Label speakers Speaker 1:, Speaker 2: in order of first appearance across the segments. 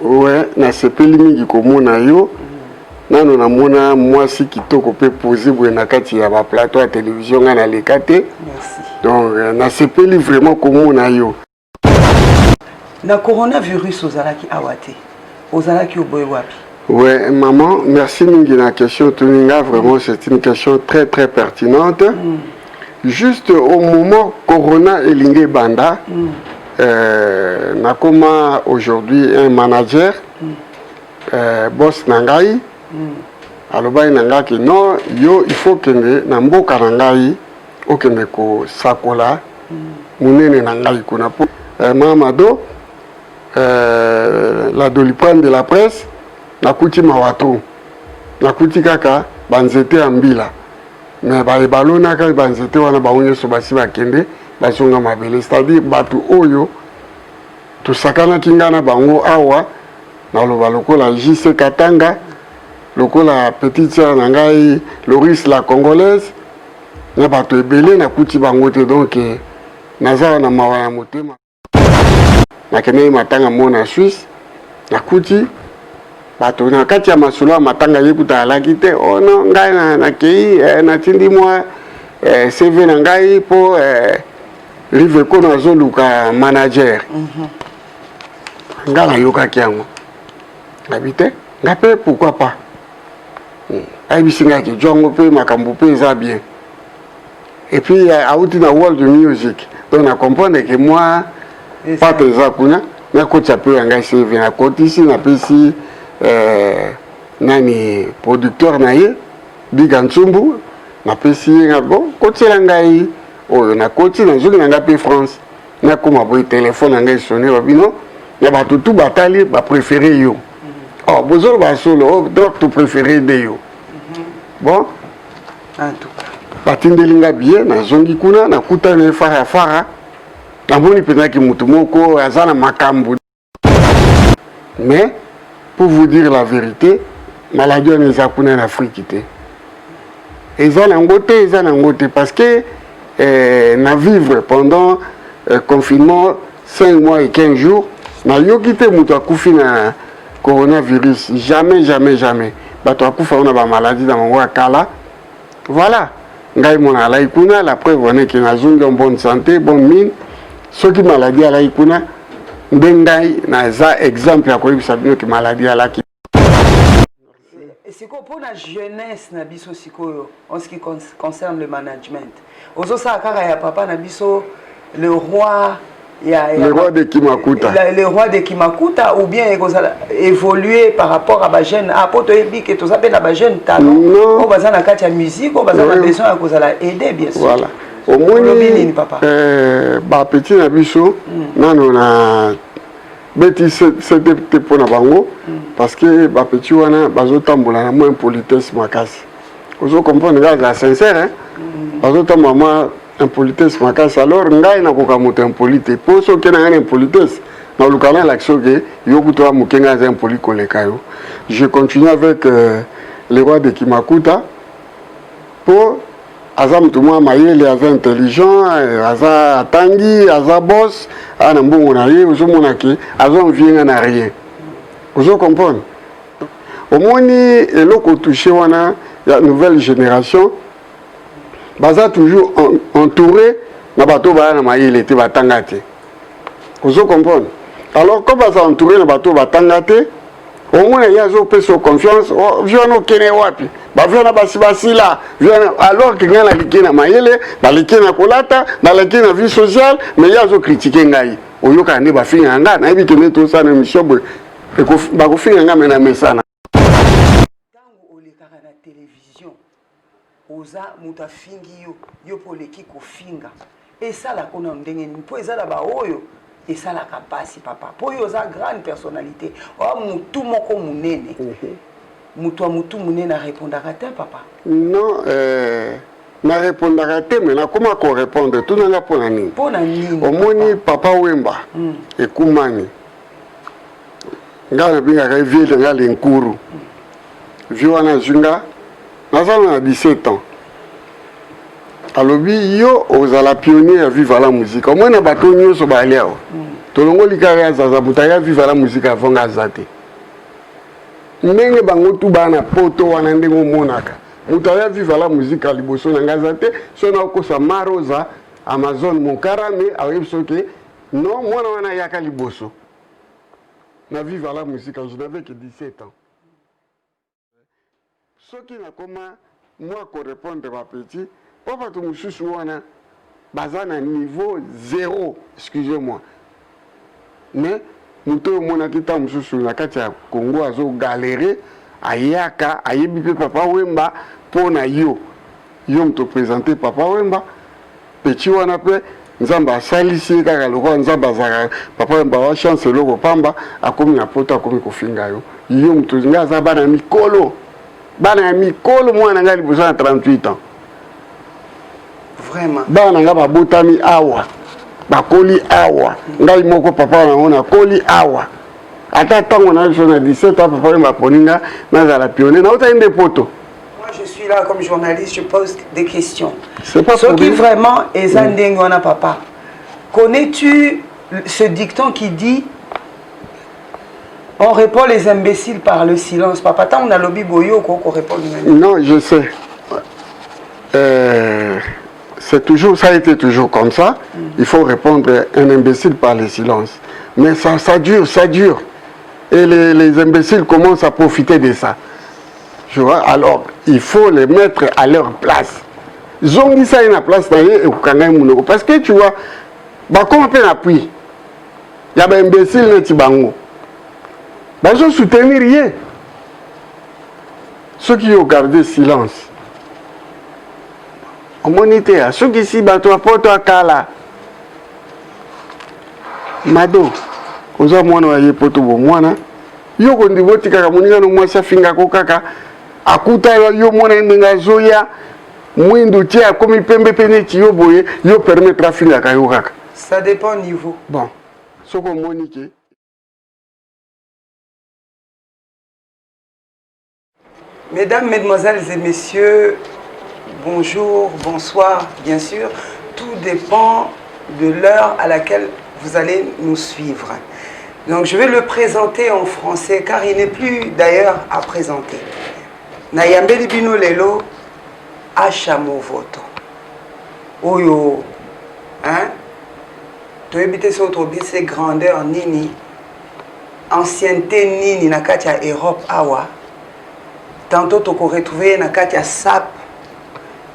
Speaker 1: Ouais, nasepeli mingi komona yo. Nano namona mwasi kitoko mpe posé boye na kati ya baplateau ya télévision, ngai naleka te.
Speaker 2: Merci.
Speaker 1: Donc nasepeli vraiment komona yo.
Speaker 2: Na coronavirus ozalaki awa te, ozalaki oboye wapi?
Speaker 1: Ouais, maman, merci mingi na question toninga. Vraiment, c'est une question très très pertinente. Juste au moment corona elingi banda, nakoma aujourd'hui un manager, boss na ngai alobaki na ngai ke non, yo il faut kende na mboka na ngai, okende kosakola monene na ngai kuna po Mamado, la Doliprane de la presse. Nakuti mawa trop, nakuti kaka banzete ya mbila, me baye balonaka banzete wana, bango nyonso basi bakende, bazonga mabele. C'est-à-dire bato oyo tosakanaki ngai na bango awa, naloba lokola JC Katanga, lokola petite sœur na ngai Loris la Congolaise, na bato ebele, nakuti bango te. Donc naza na mawa ya motema. Nakendeki matanga mo na Suisse, nakuti bato na kati ya masolo ya matanga, ye kuta alaki te. Oh non, ngai nakei, natindi mwa CV na ngai mpo Rive Kono azoluka manager. Ngai nayokaki yango, nabi te, ngai mpe pourquoi pas. Ayebisi ngai ke jwango mpe makambo mpe eza bien, et puis awuti na World Music, donc na comprendre ke mwa pate eza kuna. Nakotisa mpe ya ngai CV, nakotisi, napesi nani, producteur na ye Biga Ntsumbu, napesi ye nga bon, kotiela ngai oyo. Nakoti, nazongi na ngai mpe France. Nakóma boye, telefone na ngai esone, babino na bato tu batali, bapréféré yo. Oh, bozoloba solo? Donc topréféré nde yo. Bon,
Speaker 2: En tout cas,
Speaker 1: batindeli nga billet, nazongi kuna, nakutani fara ya fara, namoni mpenzaki motu moko aza na makambo. Mais pour vous dire la vérité, maladie wana eza kuna na Afrique te, eza nango te, eza nango te, parce que na vivre pendant confinement 5 mois et 15 jours, nayoki te moto akufi na coronavirus. Jamais, jamais, jamais. Bato akufa na bamaladie na bango ya kala. Voilà, ngai mona alai kuna, la preuve wana ke nazongi en bonne santé, bonne mine. Soki maladie alai kuna nde ngai naza exemple ya koyebisa bino ke maladie alaki.
Speaker 2: Sikoyo mpona jeunesse na biso sikoyo, en ce qui concerne le management, ozosala kaka ya papa na biso le roi ya
Speaker 1: Le roi de Kimakuta.
Speaker 2: Le roi de Kimakuta, ou bien ekozala évoluer par rapport à bajeune? Ah, po toyebi ke toza mpe na bajeune talent oyo baza na kati ya musique, oyo baza na besoin ya kozala aidé, bien sûr.
Speaker 1: Voilà.
Speaker 2: Olobi nini,
Speaker 1: Omoni
Speaker 2: papa?
Speaker 1: Bapeti na biso, nano na beti sete te mpo na bango, parce que bapeti wana bazotambola na mwa impolitesse makasi. Ozo comprendre, ngai azala sincère, hein? Bazotambola mwa impolitesse makasi. Alors ngai nakoka moto impoli te, mpo soki na ngai na impolitesse, naluka nalakisa oke yo kutu wa moke, ngai aza impoli koleka yo. Je continue avec le roi de Kimakuta, mpo aza motu mwa mayele, aza intelligent, aza atangi, aza boss, aza na mbongo na ye. Ozomona ke aza envie nga na rien. Ozo comprendre, omoni eloko touche wana ya nouvelle génération, baza toujours entouré na bato baya na mayele te, batanga te. Ozo comprendre? Alors comme baza entouré na bato batanga te, omona ye azopesa yo confiance. Oh, vi wana okende wapi? Bavi wana basi basila vi wana, alors ke ngai naleki na mayele, naleki na kolata, naleki na vie sociale, mais ye azocritiquer ngai. Oyokaka nde bafinga nga, nayebi ke nde tosala émission boye, bakofinga nga, me na mesana.
Speaker 2: Ntango olekaka na télévision, oza moto afingi yo, yo mpo oleki kofinga, esalaka nano ndenge nini? Mpo eza na baoyo esalaka mpasi, papa, mpo oyo oza grande personnalité, oya motu moko monene, moto ya motu monene arépondaka te, papa.
Speaker 1: Non, narépondaka te, me nakoma korépondre. Tunanga mpo na nini.
Speaker 2: Mpo na nini?
Speaker 1: Omoni papa Wemba, ekumani ngai nabengaka ye vieux na ngai Lenkuru. Vieux wana azwi nga, naza na 17 ans, alobi: "Yo ozala pionnier ya Viva la Musique." Omoni na bato nyonso baali awa. Tolongoli kaka ya Zaza, moto aya Viva la Musica avant nga aza te. Ndenge bango tu baa na poto wana, ndenge omonaka moto aya Viva la Musica liboso na nga aza te. So nakokosa Marosa Amazon Mokarame aoyebi soki non, mwana wana ayaka liboso na Viva la Musica, je n'avais que 17 ans. Soki nakoma mwa korépondre bapetits, mpo bato mosusu wana baza na niveau zéro, excusez-moi, mais moto oyo omonaki ntango mosusu na kati ya Congo azogalérer, ayaka ayebi mpe Papa Wemba mpo na yo, yo moto présente Papa Wemba. Petit wana mpe Nzambe asalisi ye kaka lokola Nzambe azalaka Papa Wemba wa chance, eloko pamba, akomi na poto, akomi kofinga yo, yo moto. Ngai aza bana ya mikolo, bana ya mikolo. Mwana ngai liboso na 38 ans.
Speaker 2: Vraiment.
Speaker 1: Bana na ngai babotami awa, bakoli awa. Ngai moko papa nango nakoli awa. Ata ntango na biso na 17 ans, Papa Wemba aponi nga nazala pionnier, nautaki nde poto.
Speaker 2: Moi, je suis là comme journaliste, je pose des questions.
Speaker 1: C'est pas
Speaker 2: Ce qui
Speaker 1: pour
Speaker 2: vraiment eza ndenge wana, papa. Connais-tu ce dicton qui dit: on répond les imbéciles par le silence? Papa, tant on a lobi boyo, qu'on répond.
Speaker 1: Non, je sais. C'est toujours, ça a été toujours comme ça. Il faut répondre un imbécile par le silence. Mais ça dure, ça dure. Et les imbéciles commencent à profiter de ça. Tu vois, alors il faut les mettre à leur place. Zongisa ye na place na ye, ekokanga ye monoko. Parce que tu vois, bakoma mpe na appui ya baimbécile neti bango bazosoutenir ye. Soki yo garde silence, omoni te asukisi bato ya poto akala. Mado, oza mwana wa ye poto, bomwana yo kondima otikaka moninga no mwasi afingako kaka, akuta yo mwana ye ndenge azoya mwindu tie, akomi pembe mpe neti yo boye, yo permettre afingaka yo kaka?
Speaker 2: Ça dépend niveau.
Speaker 1: Bon, soki omoni ke
Speaker 2: Mesdames, Mesdemoiselles et Messieurs, bonjour, bonsoir, bien sûr. Tout dépend de l'heure à laquelle vous allez nous suivre. Donc je vais le présenter en français car il n'est plus d'ailleurs à présenter. Nayambeli bino lelo Asha Movoto. Oyo, hein? Toyebi te soki tobisi grandeur nini, ancienneté nini na kati ya Europe awa. Tantôt tokoretrouve ye na kati ya sap,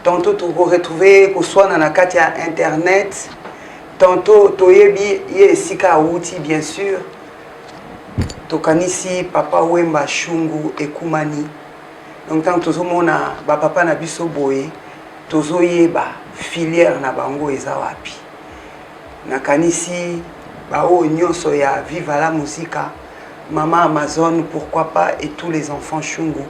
Speaker 2: tantôt tokoretrouve ye koswana na kati ya internet, tantôt toyebi ye esika awuti. Bien sûr, tokanisi Papa Wemba, Shungu ekumani. Donc ntango tozomona bapapa na biso boye, tozoyeba filière na bango eza wapi. Nakanisi baoyo nyonso ya Viva la Musica, mama Amazon, pourquoi pas, et tous les enfants Shungu.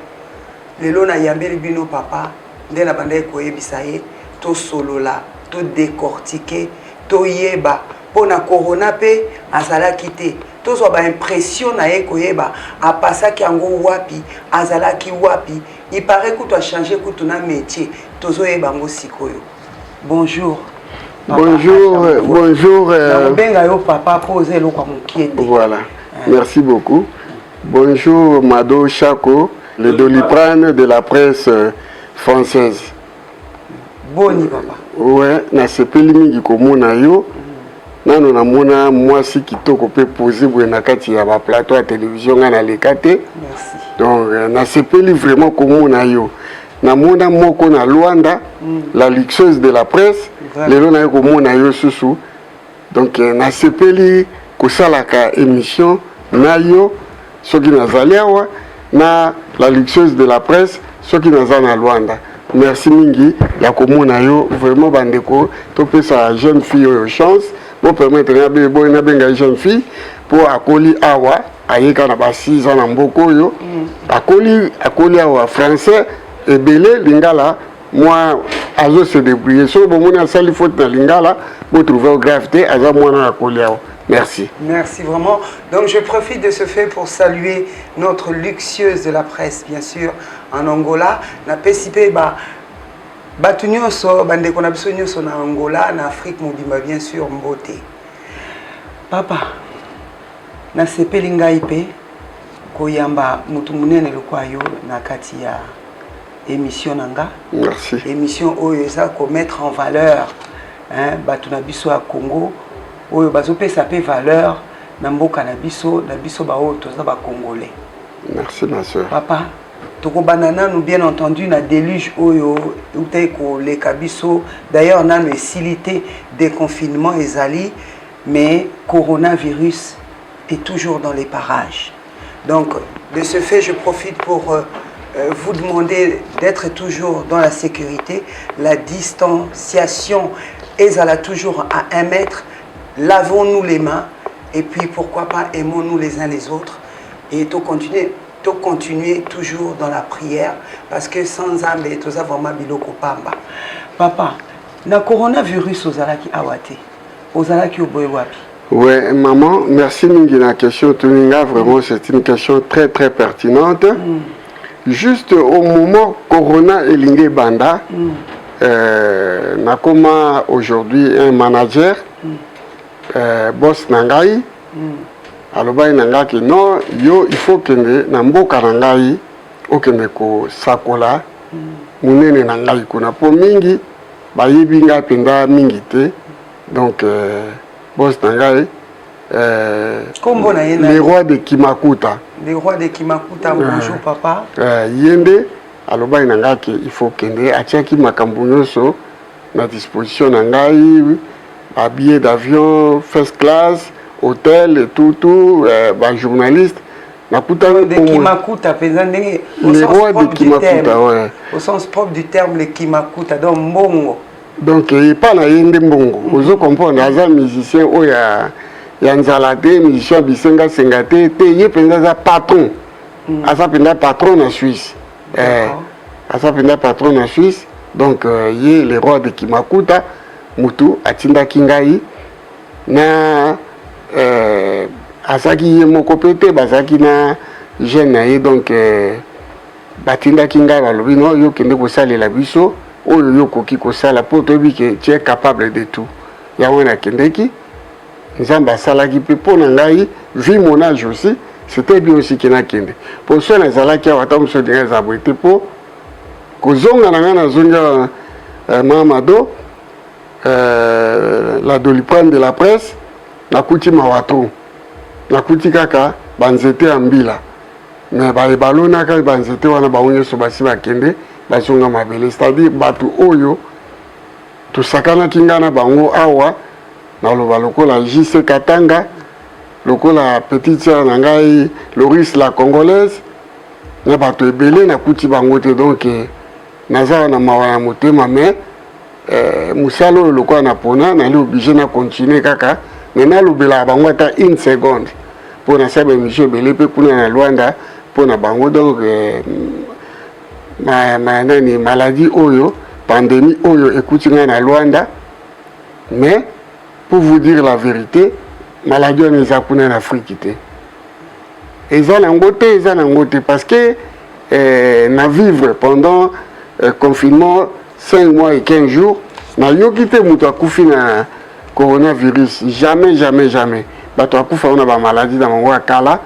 Speaker 2: Lelo nayambeli bino papa nde na bandaki koyebisa ye, tosolola, todécortiquer, toyeba mpo na corona mpe azalaki te, tozwa baimpression na ye, koyeba apasaki yango wapi, azalaki wapi. Ipare kutu achange kutu na métier, tozoyeba yango sikoyo. Bonjour.
Speaker 1: Bonjour, bonjour.
Speaker 2: Nakobenga yo papa mpo oza eloko ya mokie te.
Speaker 1: Voilà, merci beaucoup. Bonjour Mado Chako, le Doliprane de la presse française.
Speaker 2: Boni papa?
Speaker 1: Ouais, nasepeli mingi komona yo. Nano namona mwasi kitoko mpe posé boye na kati ya baplateau ya télévision, ngai naleka te.
Speaker 2: Merci.
Speaker 1: Donc nasepeli vraiment komona yo. Namona moko na Luanda, la luxueuse de la presse. Lelo naye komona yo susu. Donc nasepeli kosalaka émission na yo soki nazali awa na la luxueuse de la presse, soki naza na Luanda. Merci mingi ya komona yo vraiment. Bandeko, topesa jeune fille oyo chance. Bopermettre nga boye nabenga ye jeune fille mpo akoli awa, ayeka na ba 6 ans na mboka oyo. Akoli, akoli awa, français ebele, lingala mwa azo se débrouiller. Soki bomoni asali faute na lingala, botrouve grave te, aza mwana akoli awa. Merci.
Speaker 2: Merci vraiment. Donc je profite de ce fait pour saluer notre luxueuse de la presse, bien sûr, en Angola. Na PCP, ba, bato nyonso, bandeko na biso nyonso na Angola, na Afrique mobimba, bien sûr, mbote. Papa, nasepeli ngai mpe koyamba motu monene lokola yo na kati ya émission na nga.
Speaker 1: Merci.
Speaker 2: Émission oyo eza ko mettre en valeur hein, bato na biso ya Congo oyo bazopesa mpe valeur na mboka na biso, na biso baoyo toza ba Congolais.
Speaker 1: Merci ma soeur.
Speaker 2: Papa, tokobanda nanu bien entendu na déluge oyo eutaki koleka biso. D'ailleurs nanu esili te, déconfinement ezali, mais coronavirus est toujours dans les parages. Donc de ce fait, je profite pour vous demander d'être toujours dans la sécurité, la distanciation ezala toujours à 1 mètre, lavons-nous les mains et puis pourquoi pas aimons-nous les uns les autres et to continuer, to continuer toujours dans la prière parce que sans Nzambe toza vraiment biloko pamba. Papa, na coronavirus ozalaki awa te, ozalaki oboye wapi?
Speaker 1: Ouais, maman, merci mingi na question tuninga, vraiment c'est une question très très pertinente. Juste au moment corona elingi banda, nakoma aujourd'hui un manager, boss na ngai, alobaki na ngai ke non, yo il faut kende na mboka na ngai, okende kosakola monene na ngai kuna, po mingi bayebi ngai mpenza mingi te. Donc boss na ngai,
Speaker 2: Kombo na ye
Speaker 1: le roi de Kimakuta.
Speaker 2: Le roi de Kimakuta, bonjour papa.
Speaker 1: Ye nde alobaki na ngai ke il faut kende, atiaki makambo nyonso na disposition na ngai, ba billet d'avion first class, hôtel et tout, tout, ba journaliste nakutani
Speaker 2: de Kimakuta mpenza ndenge
Speaker 1: le roi de Kimakuta, ouais.
Speaker 2: Au sens propre du terme, le Kimakuta, donc mbongo.
Speaker 1: Donc epa na ye nde mbongo, ozo comprendre, aza musicien oyo ya nzala te, musicien ya bisengasenga te te, ye mpenza aza patron, aza mpenza patron na Suisse, aza mpenza patron na Suisse. Donc ye le roi de Kimakuta mutu atindaki ngai na azalaki ye moko mpe te, bazalaki na jeune na ye. Donc batindaki ngai, balobi no, yo kende kosalela biso oyo yo okoki kosala mpo toyebi ke tu es capable de tout. Yango nakendeki, Nzambe asalaki mpe mpo na ngai, vu mon âge aussi, c'était bien aussi ke nakende, mpo so nazalaki awa, ata mosu olinga eza boye te, mpo kozonga na ngai nazongi awa. Mamado, la Doliprane de la presse, nakuti mawa trop, nakuti kaka banzete ya mbila, me baye balonaka banzete wana bango nyonso basi bakende, bazonga mabele. C'est-à-dire bato oyo tosakanaki ngai na bango awa, naloba lokola JC Katanga, lokola petite sœur na ngai Loris la Congolaise, na bato ebele nakuti bango te. Donc naza na mawa ya motema, mais mosala oyo lokola na pona nali obligé na continuer kaka, mais nalobelaka bango ata une seconde mpo nasala baémission ebele mpe kuna na Lwanda mpo na bango. Donc ma nani, maladie oyo, pandémie oyo ekuti ngai na Lwanda, mais pour vous dire la vérité, maladie wana eza kuna na Afrique te, eza nango te, eza nango te, parce que na vivre pendant confinement 5 mois et 15 jours, nayoki te moto akufi na coronavirus, jamais, jamais, jamais. Bato akufa wana bamaladi na bango ya kala.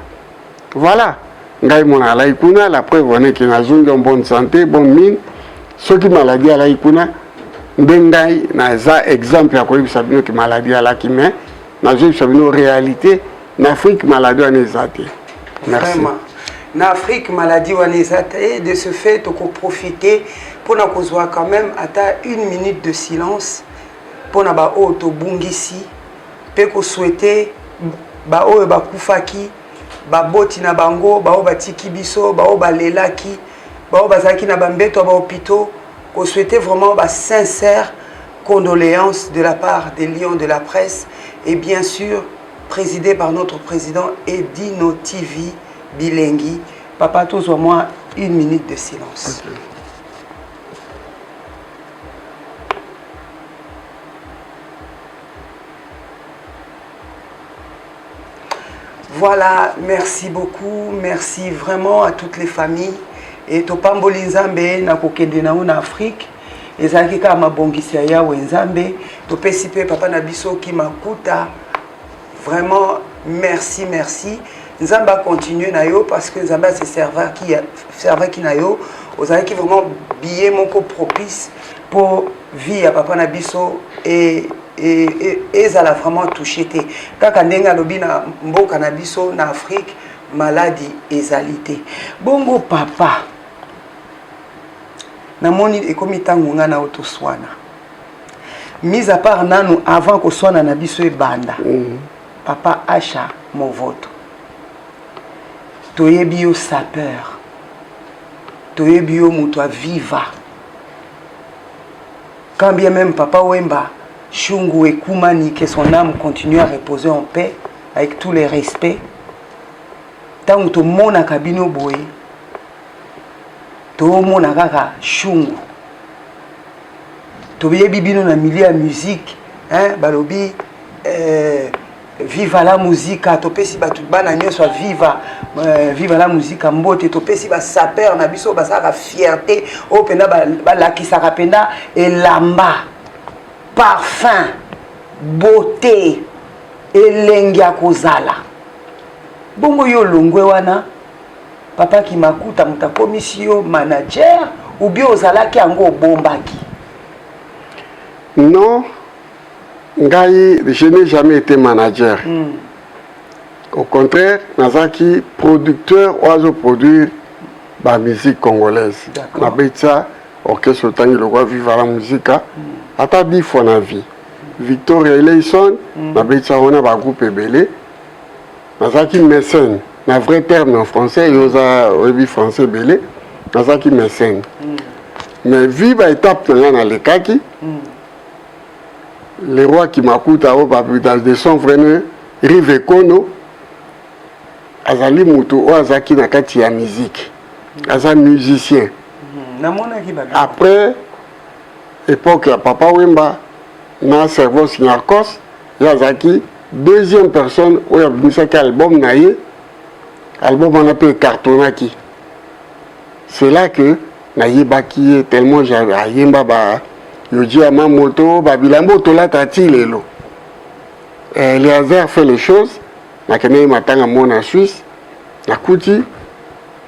Speaker 1: Voilà, ngai mona alaki kuna, la preuve wana eke nazongi en bonne santé, bonne mine. Soki maladie alaki kuna nde ngai naza exemple ya koyebisa bino ke maladie alaki, mais nazoyebisa bino réalité, na Afrique maladie wana eza te. Merci.
Speaker 2: Vraiment. Na Afrique maladie wana eza te. De ce fait, tokoprofite mpona kozwa quand même ata une minute de silence mpona baoyo tobungisi, mpe kosouhaite baoyo bakufaki, baboti na bango, baoyo batiki biso, baoyo balelaki, baoyo bazalaki na bambeto ya bahôpitaux, kosouhaite vraiment basincère condoléances de la part des Lions de la presse et bien sûr présidé par notre président Edino TV Bilengi. Papa, tozwa moi une minute de silence.
Speaker 1: Okay.
Speaker 2: Voilà, merci beaucoup, merci vraiment à toutes les familles. Et topamboli Nzambe na kokende na na Afrique. Ezalaki kaka mabongisi ya Yawe Nzambe. Topesi mpe papa na biso Kimakuta. Vraiment, merci, merci. Nzambe acontinue na yo parce que Nzambe ase servaki na yo. Ozalaki vraiment billet moko propice pour vie ya papa na biso et ezala vraiment touché te. Kaka ndenge alobi na mboka na biso na Afrique, maladie ezali te. Bongo papa, namoni ekomi ntango nga na yo toswana. Mise à part nanu, avant koswana na biso ebanda, papa Asha Movoto, toyebi yo sapeur, toyebi yo moto aviva. Quand bien même Papa Wemba Shungu Ekumani, que son âme continue à reposer en paix, avec tous les respects, ntango tomonaka bino boye, tomona kaka Shungu. Toyebi bino na milieu ya musique, hein, balobi viva la musica. Topesi bato bana nyonso ya viva, viva la musica mbote. Topesi basapeur na biso basalaka fierté, oyo mpenza balakisaka mpenza elamba, parfum, beauté, elengi ya kozala bongo. Yo olongwe wana, papa Kimakuta moto akomisi yo manager ou bien ozalaki yango, obombaki?
Speaker 1: Non, ngai, je n'ai jamais été manager. Au contraire, nazalaki producteur oyo azoproduire bamusique congolaise. Nabetisa orchestre otangi lokwa Viva la Musica ata 10 fois na vie, Victoria Eleison, nabetisa wana bagroupe ebele. Nazalaki mécène na vrai terme en français. Yo oza oyebi français ebele. Nazalaki mécène, mais vu baétape na ngai nalekaki, le roi Kimakuta oyo de son vrai nom Rive Kono, azali moto oyo azalaki na kati ya musique, aza musicien.
Speaker 2: Namonaki ba
Speaker 1: Après époque ya Papa Wemba na Servos Niarcos, ye azalaki deuxième personne oyo abimisaki album na ye. Album wana mpe ecartonnaki. C'est là que nayebaki ye, tellement ayemba ba Yohji Yamamoto, babilamba oyo tolata ti lelo. Eleazar fait les choses. Nakendeki matanga mo na Suisse, nakuti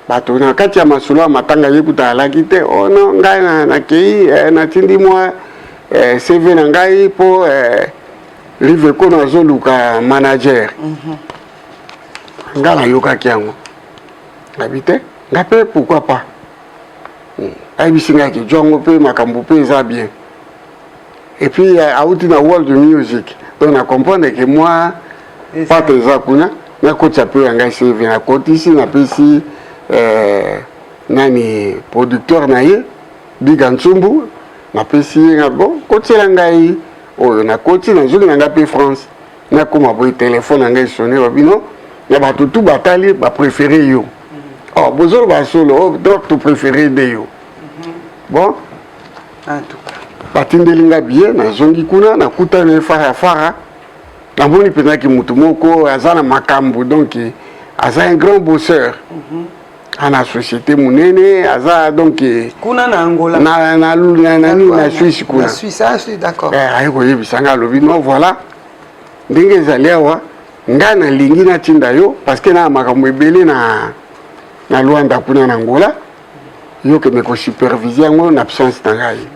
Speaker 1: bato na kati ya masolo ya matanga. Ye kuta alaki te. Oh non, ngai nakei, natindi mwa CV na ngai mpo Rive Kono azoluka manager. Ngai nayokaki yango, nabi te, nga mpe pourquoi pas. Ayebisi ngai ke jwango mpe makambo mpe eza bien. Et puis auti na World Music, donc na comprendre ke moi pate eza kuna. Nakotisa mpe ya ngai CV, nakotisi, napesi nani, producteur na ye Biga Ntsumbu. Napesi ye nga, bon, kotiela ngai oyo. Nakoti, nazongi na ngai mpe France. Nakóma boye, telefone na ngai esonné. Babino na bato tu batali, bapréféré yo. Oh, bozoloba solo? Oh, donc topréféré nde yo. Bon,
Speaker 2: En tout cas,
Speaker 1: batindeli nga billet, nazongi kuna, nakutani fara fara. Namoni mpenzaki motu moko aza na makambo, donc aza un grand bosseur, ana société monene, aza donc
Speaker 2: Kuna na Angola?
Speaker 1: Na Suisse kuna.
Speaker 2: Na Suisse, ah, Suisse, d'accord.
Speaker 1: Aye koyebisa nga, alobi: non, voilà ndenge ezali awa, ngai nalingi natinda yo parce que na makambo ebele na Lwanda kuna na Angola, yo kende kosupervise yango na absence na ngai.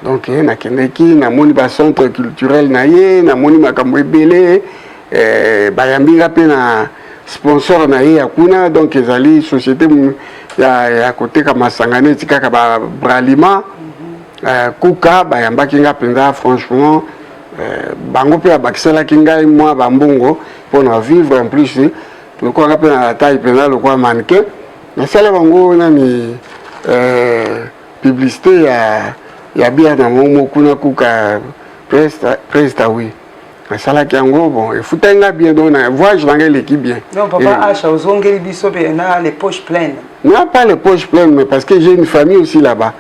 Speaker 1: Donc nakendeki, namoni bacentre culturel na ye, namoni makambo ebele. Bayambi nga mpe na sponsor na ye ya kuna, donc ezali société ya koteka masanga neti kaka babralima, kuka. Bayambaki nga mpenza franchement. Bango mpe abakiselaki ngai mwa bambongo mpona vivre. En plus, lokola nga mpe na taille mpenza lokola mannequin, nasala bango nani, publicité ya bière na bango kuna, kuka Presta. Oui, nasalaki yango. Bon, efutaki nga bien, donc na voyage na ngai eleki bien.
Speaker 2: Donc papa Asha, ozongeli biso mpe na les poches pleines?
Speaker 1: Non, pas les poches pleines, mais parce que j'ai une famille aussi là-bas.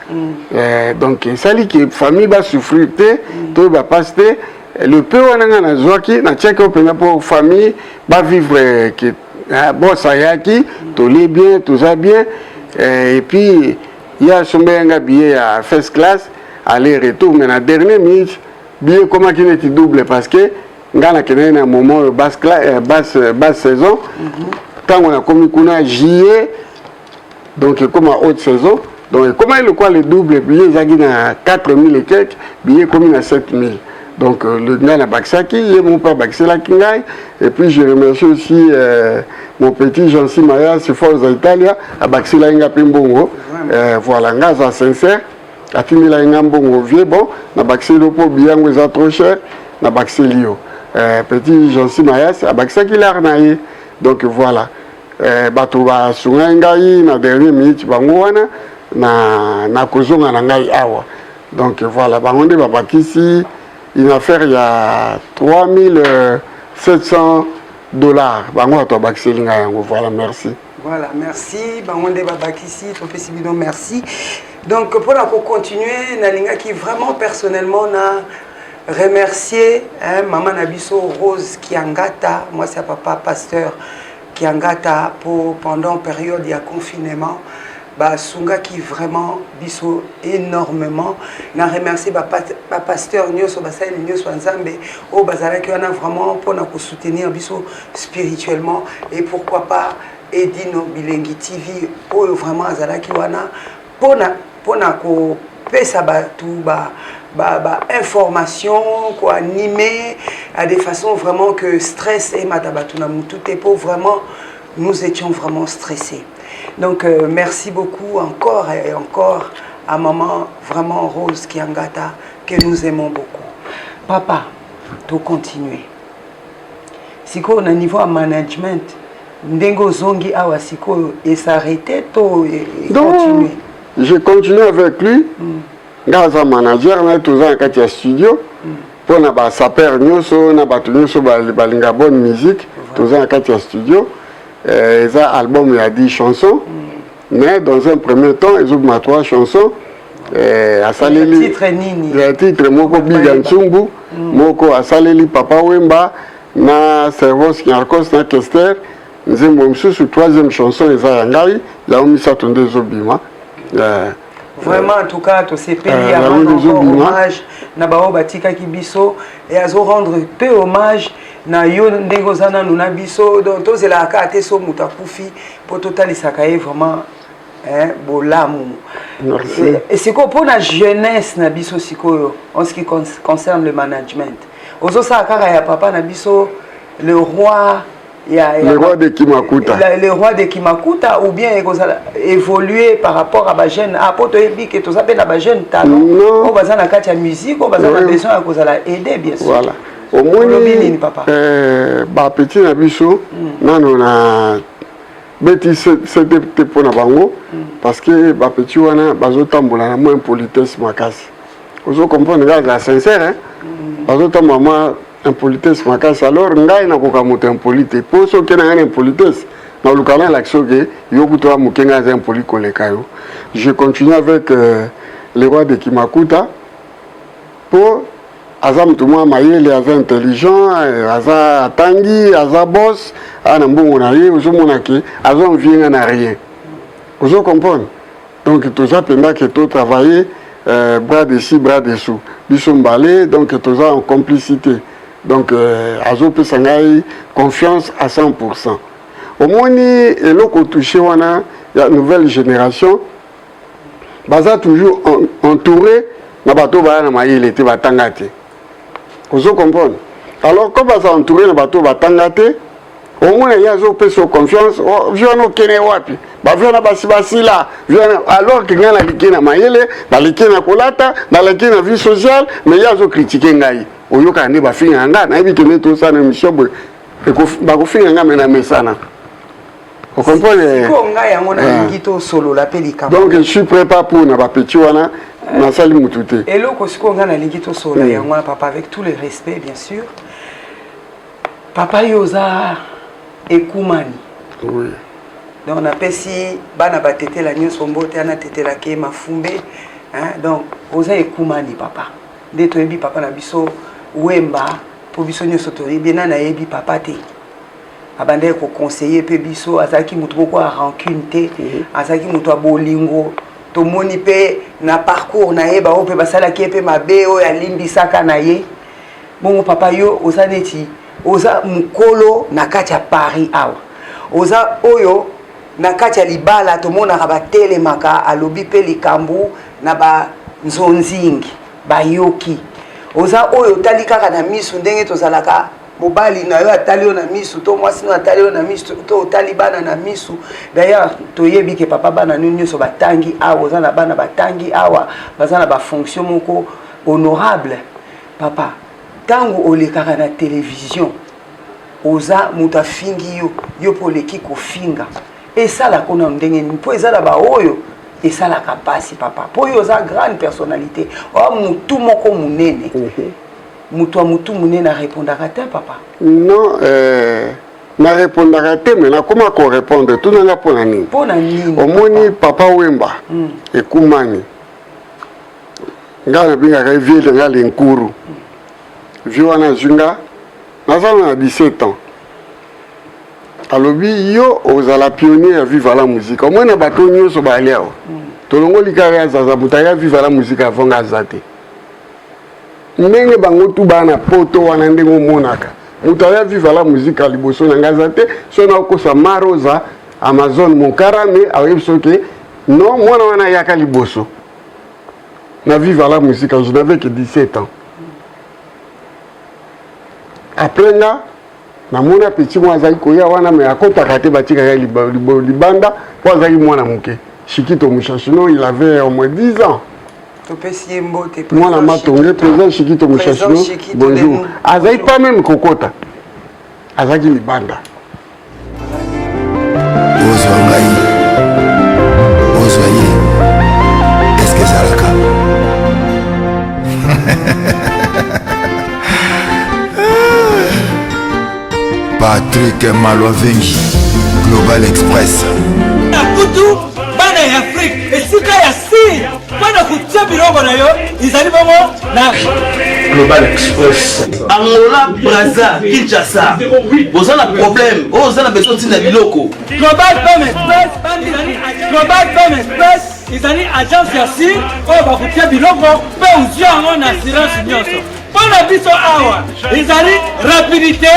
Speaker 1: Donc esali ke famille basouffrir te, to bapasi te. Le peu wana nga nazwaki, natiaki oyo mpenza mpo famille bavivre ke boss ayaki, tolie bien, toza bien. Et puis ye asombeli nga billet ya first class aller retour, mais na dernière minute billet ekomaki neti double parce que Ngai nakendaki na moment oyo basse saison. Ntango nakomi kuna juillet, donc ekóma haute saison, donc ekomaki lokola le double. Billet ezalaki na 4000 et quelque, billet ekomi na 7000. Donc le ngai nabakisaki, ye mo mpe abakiselaki ngai. Et puis je remercie aussi mon petit Jansi Maya Forza Italia, abakiselaki ngai mpe mbongo. Voilà, ngai aza sincère, atindelaki ngai mbongo: "Vieux, bon, nabakiseli yo mpo billet yango eza trop cher, nabakiseli yo." Petit Jansi Mayas abakisaki lare na ye. Donc voilà, bato basungai ngai na dernière minute, bango wana na kozonga na ngai awa. Donc voilà, bango nde babakisi une affaire ya 3700 $. Bango bato babakiseli ngai yango. Voilà, merci.
Speaker 2: Voilà, merci. Bango nde babakisi, topesi bino merci. Donc mpona kocontinue, nalingaki vraiment personnellement na remercier, hein, mama na biso Rose Kiangata, mwasi ya papa pasteur Kiangata, po pendant période ya confinement basungaki vraiment biso énormément. Na remercier bapasteur nyonso, basaleli nyonso ya Nzambe oyo bazalaki wana vraiment mpona kosoutenir biso spirituellement, et pourquoi pas Edino Bilengi TV oyo vraiment azalaki wana mpona kopesa bato ba information, koanimer à des façons vraiment que stress emata bato na mutu te, po vraiment nous étions vraiment stressés. Donc merci beaucoup encore et encore à maman vraiment Rose Kiangata, que nous aimons beaucoup. Papa, tocontinue sikoyo na niveau ya management. Ndenge ozongi awa sikoyo, esarrêté to
Speaker 1: continue? Je continue avec lui. Nga aza manager na ye, toza na kati ya studio mpo na basapeurs nyonso na bato nyonso balinga bonne musique. Toza na kati ya studio. Eza album ya 10 chansons, mais dans un premier temps ezobima 3 chansons. Asaleli
Speaker 2: titre nini?
Speaker 1: Titre moko Biga Ntsumbu, moko asaleli Papa Wemba na Servos Nyarkos na Kester nzembo mosusu. Troisième chanson eza ya ngai. Yango misato nde ezobima.
Speaker 2: Vraiment, en tout cas tosepeli. Arendre encore hommage na baoyo batikaki biso e azorendre mpe hommage na yo ndenge oza nanu na biso. Donc tozelaka kaka te so moto akufi mpo totalisaka ye vraiment bolamu. Sikoyo mpona jeunesse na biso sikoyo, en ce qui concerne le management, ozosala kaka ya papa na biso le roi
Speaker 1: ya, le roi de Kimakuta?
Speaker 2: Le roi de Kimakuta, ou bien ekozala évoluer par rapport à bajeune? Ah, po toyebi ke toza mpe na bajeune talent oyo baza na kati ya musique, oyo baza na besoin ya kozala aidé, bien sûr.
Speaker 1: Voilà, omoni
Speaker 2: papa?
Speaker 1: Bapetits na biso, nano na beti sete te mpo na bango, parce que bapetits wana bazotambola na mwa impolitesse makasi. Ozo comprendre, ngai azala sincère, hein? Bazotambola mwa impolitesse makasi. Alors ngai nakoka moto impoli te, mpo soki na ngai na impolitesse, naluka nalakisa oke yo kutu wa moke, ngai aza impoli koleka yo. Je continue avec le roi de Kimakuta mpo aza motu mwa mayele, aza intelligent, aza atangi, aza boss, aza na mbongo na ye. Ozomona ke aza envie nga na rien, ozo comprendre. Donc toza mpenza ke totravailler bras dessus bras dessous, biso mbale. Donc toza en complicité. Donc azopesa ngai confiance à 100. Omoni eloko touche wana ya nouvelle génération, baza toujours entouré na bato baya na mayele te, batanga te, ozo comprendre. Alors comme baza entouré na bato batanga te, omona ye azopesa confiance: "Oh, vieux wana okende wapi? Bavieux wana basi basila." Alors ke ngai naleki na mayele, naleki na kolata, naleki na vie sociale, mais ye azocritiquer ngai. Oyokaka nde bafinga nga. Nayebi ke nde tosala na émission boye, bakofinga nga, me na mesana, ocomprendre.
Speaker 2: Sikoyo ngai yango nalingi tosolola mpe likambo.
Speaker 1: Donc je suis prêt pas pour na bapetits wana, nasali mutu te.
Speaker 2: Eloko sikoyo ngai nalingi tosolola yango wana, papa, avec tout le respect bien sûr. Papa, yo oza ekumani.
Speaker 1: Oui.
Speaker 2: Donc napesi bana batetela nyonso mbote, ana tetelaki mafumbe, hein? Donc oza ekumani, papa. Nde toyebi papa na biso Wemba, mpo biso nyonso toyebi. Nani ayebi papa te? Abandaki koconseiller mpe biso. Azalaki motu moko ya rancune te, azalaki moto ya bolingo. Tomoni mpe na parcours na ye, baoyo mpe basalaki ye mpe mabe, oyo alimbisaka na ye. Bongo papa, yo oza neti oza mokolo na kati ya Paris awa, oza oyo na kati ya libala tomonaka batelemaka, alobi mpe likambo na banzonzingi bayoki. Oza oyo otali kaka na misu ndenge tozalaka, mobali na yo atali yo na misu, to mwasi no atali yo na misu, to otali bana na misu. D'ailleurs toyebi ke papa, bana no nyonso batangi awa, oza na bana batangi awa, baza na bafonction moko honorable. Papa, ntango olekaka na télévision, oza moto afingi yo, yo mpo oleki kofinga, esalaka nano ndenge nini? Mpo eza na baoyo esalaka mpasi, papa, mpo oyo oza grande personnalité, oya motu moko monene, moto ya motu monene arépondaka te, papa.
Speaker 1: Non, narépondaka te, mais nakoma korépondre. Tunanga mpo na nini.
Speaker 2: Mpo na nini?
Speaker 1: Omoni, Papa Wemba ekumani ngai nabengaka ye vieux na ngai Lenkuru. Vieux wana azwi nga, naza na 17 ans, alobi: "Yo ozala pionnier ya Viva la Musique." Omoi na bato nyonso bayali awa, tolongoli kaka ya Zaza, moto aya Viva la Musique avant nga aza te. Ndenge bango tu baa na poto wana, ndenge omonaka moto aya Viva la Musique liboso na ngai aza te. So nakokosa, Marosa Amazon Mokarame aoyebi soki non, mwana wana ayaka liboso na Viva la Musique. Je n'avais que 17 ans. Après nga namona petit moko azalaki koya wana, mais akɔtaka te, batikaka libanda mpo azalaki mwana moke, Shikito Mushashino, il avait au moins 10 ans.
Speaker 2: Topesi ye mbote.
Speaker 1: Mwana Matonge, président Shikito Mushashino, bonjour. Azalaki pas même kokota, azalaki libanda.
Speaker 3: Ozwa ngai, ozwa ye, eske ezalaka? Patrik Malwavengi, Global Express.
Speaker 4: Na kutu bana ya Afrike, esika ya sir mpo na kotia biloko na yo ezali bongo na
Speaker 5: Global Express.
Speaker 6: Angola, Braza, Kinshasa, boza na problème oyo, oza na besoin ntina biloko.
Speaker 4: Global Pem Express. Global Pem Express ezali agence ya sir oyo bakotia biloko mpe ozwi yango na assurance nyonso. Mpo na biso awa ezali rapidité,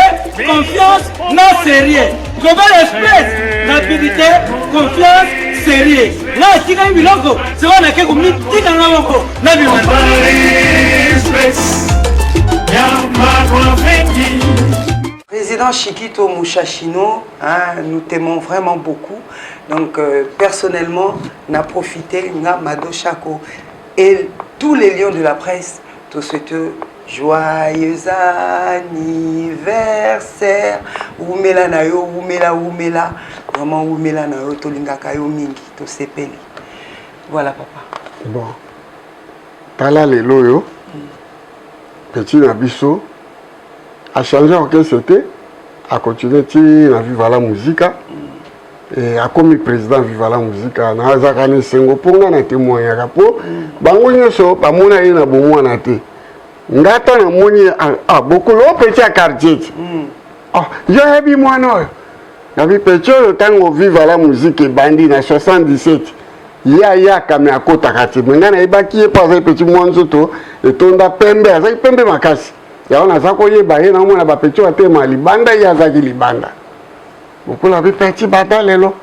Speaker 4: confiance na sérieux. Global Express, rapidité, confiance, sérieux. Nga atikaki biloko sikoyo, nake komitika nga moko na bima.
Speaker 7: Express ya Marwa-Vengi.
Speaker 2: Président Chiquito Mouchachino, hein, nous t'aimons vraiment beaucoup. Donc, personnellement, n'a profité, nga Mado Chako et tous les lions de la presse, te souhaite joyeux anniversaire. Umela na yo, umela, umela. Vraiment, umela na yo, tolingaka yo mingi, tosepeli. Voilà, papa.
Speaker 1: Bon, tala lelo oyo petit na biso achange orchestre te, acontinue ti na Viva la Musica e akomi président Viva la Musica. Nazalaka na esengo mpo nga na témoignaka mpo bango nyonso bamona ye na bomwana te. Nga ata namoni ye, ah, bokolo o petit ya quartier ti, ah, yo yebi mwana oyo nabi petit oyo, ntango Viva la Musique ebandi na 77, ye ayaka mais akotaka te. Mais ngai nayebaki ye mpo azali petit mwa nzoto etonda pembe, azali pembe makasi. Yango naza koyeba ye, naomona bapetits oyo atelema libanda, ye azalaki libanda. Bokula bi petit, bata lelo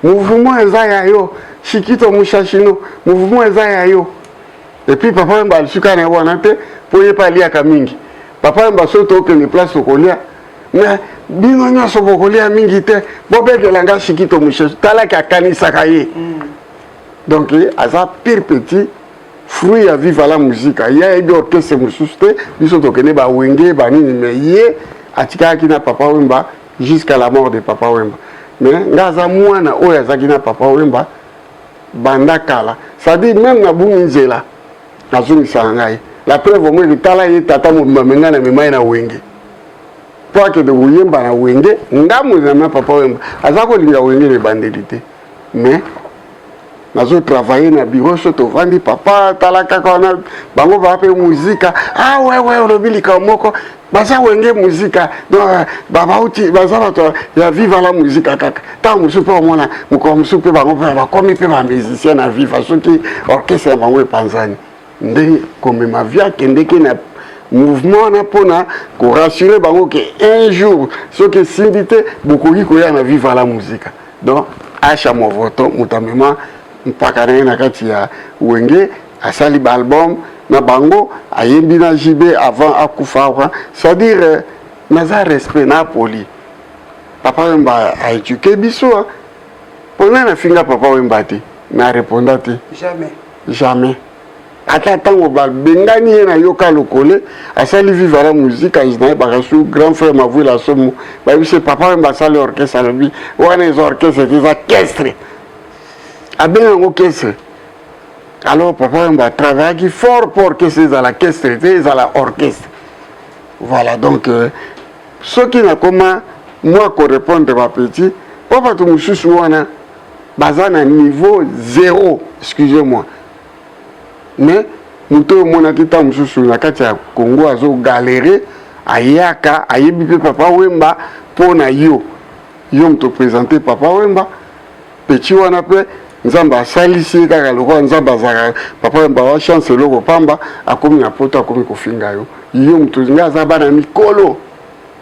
Speaker 1: mouvement eza ya yo, Shikito Mushashino, mouvement eza ya yo. Et puis Papa Wemba alisuka na ye wana te, mpo ye mpe aliaka mingi. Papa Wemba, soki tokende place tokolia, mais bino nyonso bokolia mingi te, bobekela nga Shikito Mushashino. Talaki akanisaka ye. Donc aza pur petit fruit ya Viva la Musica. Ye ayebi orchestre mosusu te. Biso tokende bawenge banini, mais ye atikalaki na Papa Wemba jusqu'à la mort de Papa Wemba. Mais nga aza mwana oyo azalaki na Papa Wemba banda kala, c'est-à-dire même nabungi nzela, nazongisaka ngai. La preuve, omoni, tala ye tata mobimba, mais ngai namema ye na Wenge mpo akende koyemba na Wenge. Ngambo na Papa Wemba aza kolinga Wenge na ebandeli te, mais nazotravaille na bureau, so tovandi, papa tala kaka wana, bango baa mpe muzika. Ah wewe, olobi likambo moko, baza Wenge muzika, donc babauti baza bato ya Viva la Muzika kaka. Ntango mosusu mpe omona mokolo mosusu mpe bango mpe bakomi mpe bamusicien na Viva, soki orchestre ya bango epanzani. Ndenge komema vieux akendeki na mouvement wana mpona korassure bango ke un jour soki esimbi te, bokoki koya na Viva la Musica. Donc Acha Movoto, moto amema mpaka na ye na kati ya Wenge, asali baalbum na bango, ayembi na JB avant akufa awa. C'est-à-dire naza respect na poli. Papa Wemba aéduquer biso. Mpona nafinga Papa Wemba te, na réponda te.
Speaker 2: Jamais.
Speaker 1: Jamais. Ata ntango babengani ye, nayoka lokole asali Viva la Musica, nayebaka su grand frère Mavwila Somo, bayebisi Papa Wemba asali orchestre, alobi wana eza orchestre te, eza kestre, abenga yango kestre. Alors Papa Wemba atravaillaki fort mpo orchestre ezala kestre te, ezala orchestre. Voilà. Donc soki nakoma mwa korépondre bapetits, mpo bato mosusu wana baza na niveau zéro, excusez moi, mais moto oyo omonaki ntango mosusu na kati ya Congo azogalérer, ayaka ayebi mpe Papa Wemba mpo na yo, yo moto présente Papa Wemba. Petit wana mpe Nzambe asalisi ye kaka lokola Nzambe azalaka. Papa Wemba wa chance, eloko pamba, akomi na Poto, akomi kofinga yo, yo moto. Ngai aza bana ya mikolo,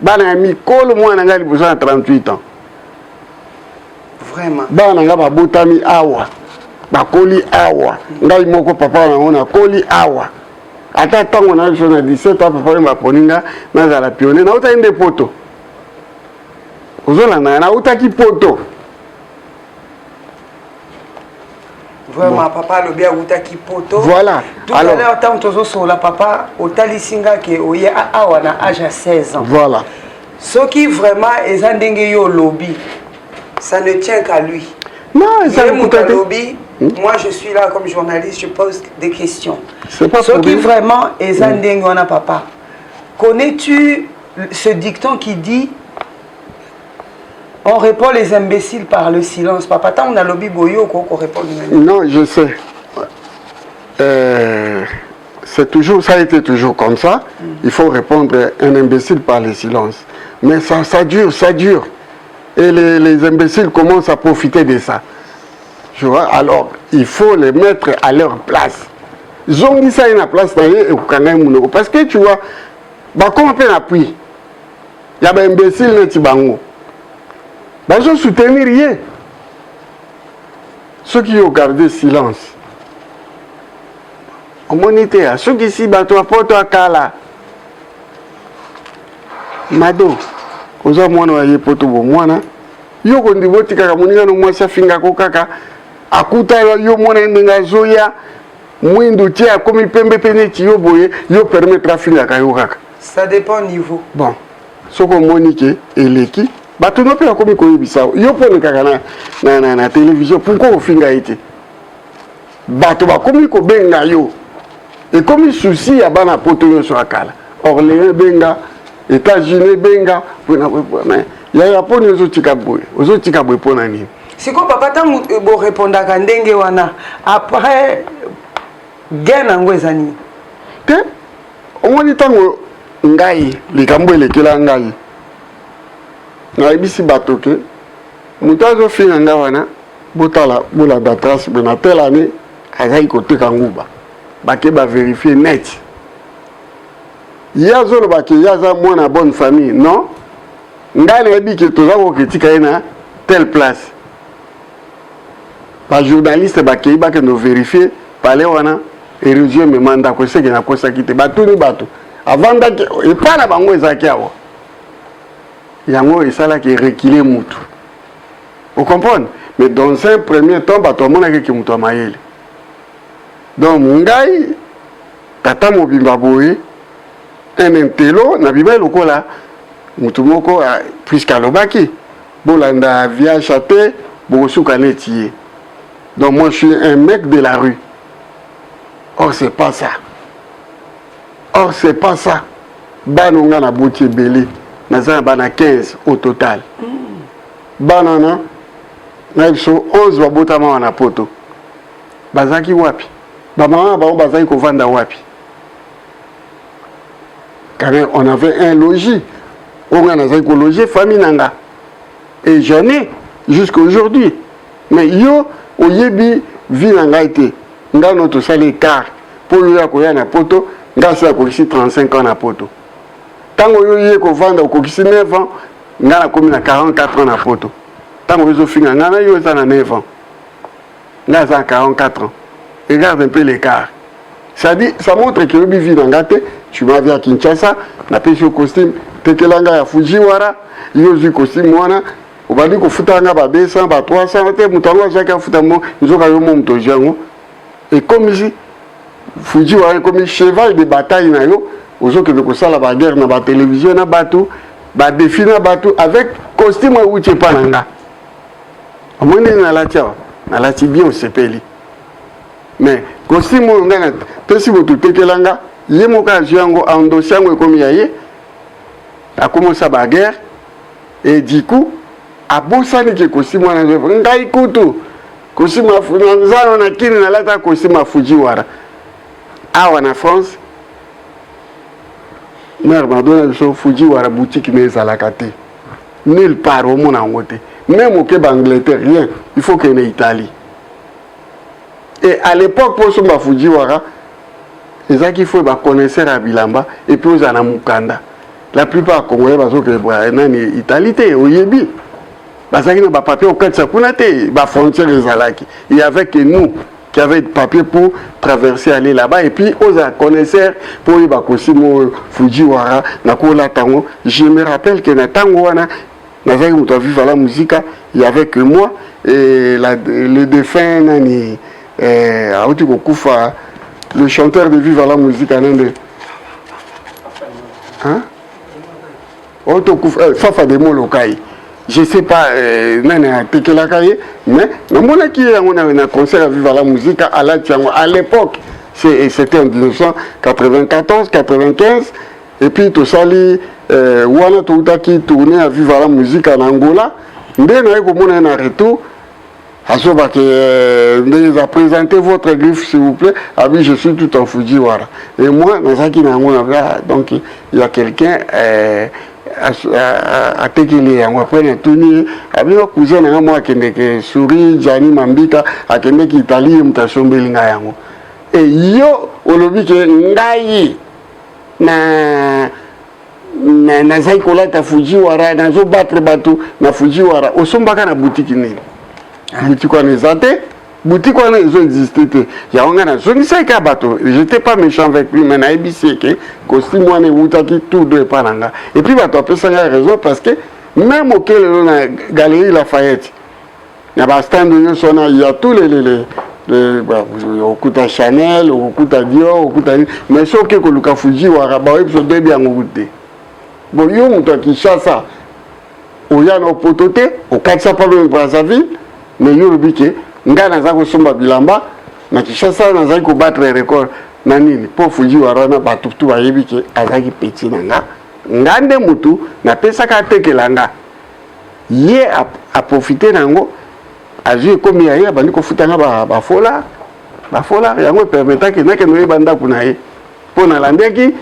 Speaker 1: bana ya mikolo. Mwana ngai liboso na 38 ans.
Speaker 2: Vraiment.
Speaker 1: Bana na ngai babotami awa, bakoli awa. Ngai moko papa nango nakoli awa. Ata ntango na biso na 17 ans, papa oyo baponi nga nazala pionnier, nautaki nde Poto. Ozolanda nga, nautaki Poto.
Speaker 2: Vraiment bon. Papa alobi awutaki Poto.
Speaker 1: Voilà.
Speaker 2: Tout alors, à l'heure ntango tozosola, papa otalisi nga ke oye awa na âge ya 16 ans.
Speaker 1: Voilà.
Speaker 2: Soki vraiment eza ndenge yo olobi, ça ne tient qu'à lui.
Speaker 1: Non, eza
Speaker 2: Ye moto alobi. Moi, je suis là comme journaliste, je pose des questions.
Speaker 1: C'est pas
Speaker 2: soki vraiment eza ndenge wana. Papa, connais-tu ce dicton qui dit: on répond les imbéciles par le silence? Papa, ntango nalobi boye, okoki korépondre?
Speaker 1: Non, je sais. C'est toujours, ça a été toujours comme ça. Il faut répondre un imbécile par le silence, mais ça, ça dure, ça dure, et les imbéciles commencent à profiter de ça, tu vois. Alors il faut les mettre à leur place. Zongisa ye na place na ye, ekokanga ye monoko, parce que tu vois, bakoma mpe na appui ya baimbécile neti bango, bazosoutenir ye. Soki yo garde silence, omoni te asukisi bato ya Poto akala. Mado, oza mwana wa ye Poto, bomwana yo kondima otikaka moninga no mwasi afingako kaka, akuta yo mwana ye ndenge azoya mwindu tie, akomi pembe mpe neti yo boye, yo permettre afingaka yo kaka?
Speaker 2: Ça dépend niveau.
Speaker 1: Bon, soki omoni ke eleki, bato no mpe bakomi koyebisa yo mpo olekaka na télévision, pourquoi ofinga ye te? Bato bakomi kobenga yo, ekomi souci ya bana Poto nyonso ya kala. Orléans ebenga, États-Unis ebenga, yaya, mponi ozotika boye, ozotika boye mpo na nini?
Speaker 2: Sikoyo papa, ntango borépondaka ndenge wana, après gain yango eza nini?
Speaker 1: Te, omoni, ntango ngai likambo elekela ngai, nayebisi bato ke moto azofinga ngai wana, botala, bolanda trace boye, na telle année azali koteka nguba, bake bavérifier net, ye azoloba ke ye aza mwana bonne famille. Non, ngai nayebi ke toza koketika ye na telle place. Bajournaliste bakei, bakende ovérifier pale wana, érosion emema ndako. Eseke nakosaki te, batuni bato, avandaki epai na bango, ezalaki awa. Yango esalaki reculer mutu, ocomprendre. Mais dans un premier temps, bato bamonaki ke moto ya mayele. Donc ngai tata mobimba boye, un intello, nabimai lokola motu moko, puisque alobaki bolanda viacha te, bokosuka neti ye. Donc moi, je suis un mec de la rue. Or c'est pas ça, or c'est pas ça. Bana nga naboti ebele, naza na bana 15 au total. Bana na na biso 11 babotama wana Poto. Bazalaki wapi? Bamama na bango bazalaki kovanda wapi? Quand même, on avait un logis oyo ngai nazalaki kologer famille na nga, et j'en ai jusqu'à aujourd'hui. Mais yo oyebi vie na ngai te. Ngai no tosali écart mpo yo ya koya na Poto. Nga asi nakokisi 35 ans na poto. Ntango yo ye kovanda okokisi 9 ans, nga nakomi na 44 ans na poto. Ntango yo ozofinga nga na yo eza na 9 ans. Nga aza na 44 ans. Regarde un peu l'écart. Ça dit, ça montre que yobi vie na nga te. Tu m'as vu à Kinshasa, napesi yo costume, tekela nga ya Fujiwara, yo ozwi costume wana, obandi kofuta nga ba 200, ba 300 te, moto yango azwaki afuta mo, nzoka yo mo moto ozwi yango. Ekomisi Fujiwara ekomi cheval de bataille na yo, ozokende kosala ba guerre na ba télévision na bato, ba défi na bato avec costume ewuti epa na nga. Omoni ndenge nalati awa, nalati bien osepeli. Mais costume oyo ngai napesi moto tekela nga, ye moko azwi yango endosi yango ekomi ya ye, akomisa ba guerre et du coup abosani ke costume wana ngai kutu costume na nzano na kini nalata costume ya Fujiwara awa na France. Mare madona biso Fujiwara boutique ne ezalaka te nulle part, omona yango te, même oke ba Angleterre, rien, il faut kende Italie. Et à l'époque, mpo osomba Fujiwara ezalaki faut baconnaisseur ya bilamba et puis ozala na mokanda. La plupart Congolais bazokende nani Italie te, oyebi bazalaki na bapapier okatisa kuna te, bafrontière ezalaki. Et avec nous qui avait de papier pour traverser, aller là-bas, et puis ozala connaisseur mpo oyeba costume oyo Fujiwara nakolata yango. Je me rappelle que na ntango wana nazalaki moto ya Viva la Musica, il y avait que moi et le défunt nani auti kokufa, le chanteur de Viva la Musica nande, hein? Otokufa Fafa de Molokai, je sais pas nani atekelaka ye, mais namonaki ye yango na concert ya Viva la Musica, alati yango. À l'époque, c'était en 1994 95. Et puis tosali wana toutaki tournée ya Viva la Musica na Angola, nde naye komona ye na retour, azobake ndenge eza: "Présentez votre griffe, s'il vous plaît." Abi: "Je suis tout en Fujiwara." Et moi nazalaki na yango na, donc il y a quelqu'un atekeli yango. Après natuni ye, abi cousin na nga mo akendeke Souri Jani Mambika, akendeki Italie, ye moto asombeli ngai yango. E yo olobi ke ngai na nazali kolata Fujiwara, nazobattre bato na Fujiwara. Osombaka na butiki nini? Butiki wana eza te, butiki wana ezoexiste te. Yango ngai nazongisaki kaka bato, j'étais pas méchant avec lui, mais nayebisi eke costume wana ewutaki tout do epa na nga. Et puis bato apesa ngai raison, parce que même oke lelo na Galerie Lafayette, na bastand nyonso wana ya tous les okuta Chanel, okokuta Dior, okuta nini, mais soki oke koluka Fujiwara, baoyebi biso toyebi yango te. Bon, yo moto ya Kinshasa, oya na opoto te, okatisa pa Brazzaville, mais yo olobi ke ngai naza kosomba bilamba na Kinshasa, nazali kobattre record na nini? Mpo Fujiwara wana bato tu bayebi ke azalaki petit na nga, nga nde motu napesaka atekela nga, ye aprofite na yango, azwi ekomi ya ye, abandi kofuta nga bafola bafola. Yango epermetaki nakende oyeba ndako na ye mpo nalandaki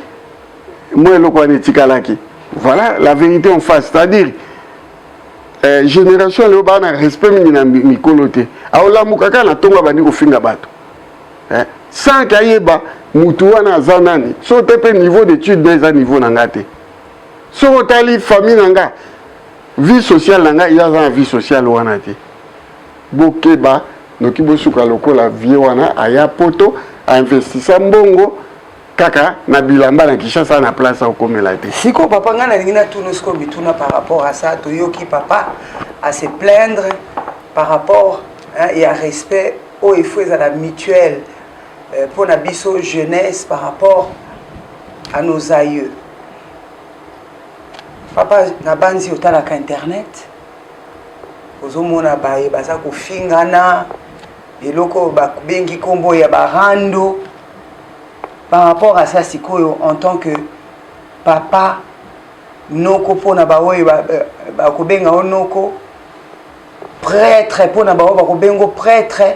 Speaker 1: mwa eloko wana etikalaki. Voilà la vérité en face, c'est-à-dire génération lelo baa na respect mingi na mikolo te. Aolamuka kaka na ntongo, abandi kofinga bato sans ke ayeba mutu wana aza nani, so te mpe niveau d'étude na eza niveau na nga te. Soki otali famille na nga, vie sociale na ngai, ye aza na vie sociale wana te. Bokeba noki bosuka lokola vie wana aya poto, ainvestisa mbongo kaka na bilamba na Kinshasa, na place akokomela te.
Speaker 2: Sikoyo papa, ngai nalingi natuna sikoyo mituna par rapport à ça. Toyoki papa à se plaindre par rapport, hein, ya respect oyo il faut ezala mutuel mpo na biso jeunesse par rapport à nos aïeux. Papa, nabanzi otalaka internet, ozomona baye baza kofingana, eloko oyo babengi nkombo ya barando. Par rapport à ça, sikoyo en tant que papa, noko mpona baoyo bakobenga o noko, prêtre mpona baoyo bakobenga prêtre,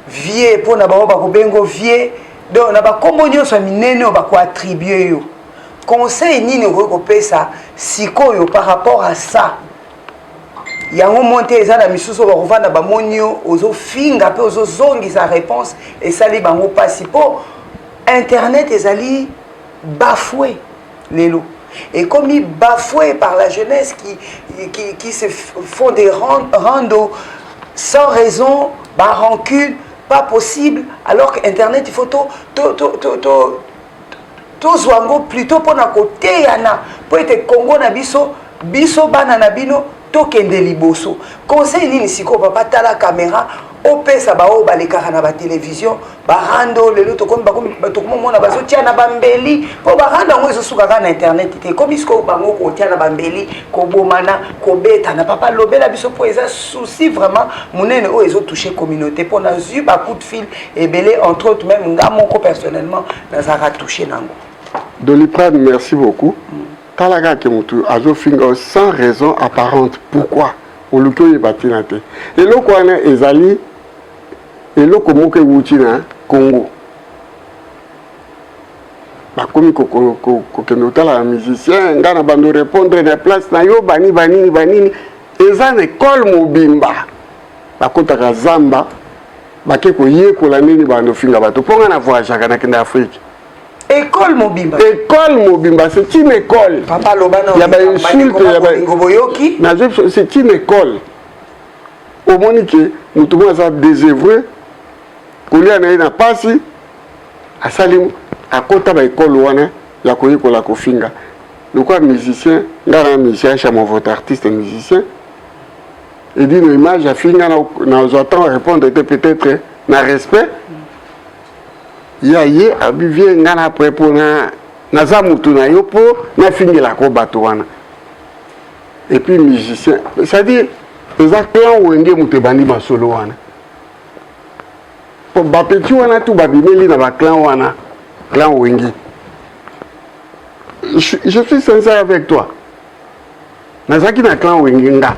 Speaker 2: vieux mpona baoyo bakobenga vieux, donc na bakombo nyonso ya minene oyo bakoattribue yo, conseil nini okoki kopesa sikoyo par rapport à ça? Yango mo te, eza na misusu oyo bakovanda, bamoni yo ozofinga mpe ozozongisa réponse, esali bango mpasi mpo Internet ezali bafoué lelo. Ekomi bafoué par la jeunesse qui, qui, qui se font des randos sans raison, ba rancune, pas possible. Alors que Internet, il faut tout, tout, tout, tout, tout, tozwa yango plutôt mpo na koteyana mpo ete Congo na biso, biso bana na bino tokende liboso. Conseil nini sikoyo papa, tala caméra, opesa baoyo balekaka na batelevizio, barando lelo tokomi tokomomona bazotia na bambeli, mpo barando yango ezosuka kaka na internet te, ekomi sikoyo bango kotia na bambeli, kobomana, kobetana. Papa, lobela biso mpo eza souci vraiment monene oyo ezotouche communauté, mpo nazwi bacoup de fil ebele, entre autres même nga moko personnellement nazalaka touché nango.
Speaker 1: Doliprane, merci beaucoup. Tala kaka motu azofinga sans raison apparente. Pourquoi oluki oyeba ntina te? Eloko wana ezali eloko moko ewuti na Congo. Bakomi kokende kotala ya musicien, ngai na bando répondre na place na yo, bani banini banini. Eza na ekole mobimba, bakotaka zamba, bake koyekola ndeni bando finga bato. Mpo ngai na voyageaka, nakende Afrique.
Speaker 2: École mobimba.
Speaker 1: École mobimba, c'est une école.
Speaker 2: Papa, loba na
Speaker 1: ya bainsulte ya
Speaker 2: boyoki.
Speaker 1: C'est une école. Omoni ke motu moko aza désœuvré, kolia na ye na pasi, asali akota baekole wana ya koyekola kofinga lokola musicien. Nga na musicien acha votre artiste musicien edino image afinga, nazwa temps répondre te, peut-être na respect ya ye. Abi vie nga na après mpo naza mutu na yo mpo nafingelako bato wana. Et puis musicien, c'est-à-dire eza clan Wenge moto ebandi masolo wana, po bapeti wana tu babimeli na baclan wana, clan Wenge. Je suis sincère avec toi, nazalaki na clan Wenge. Nga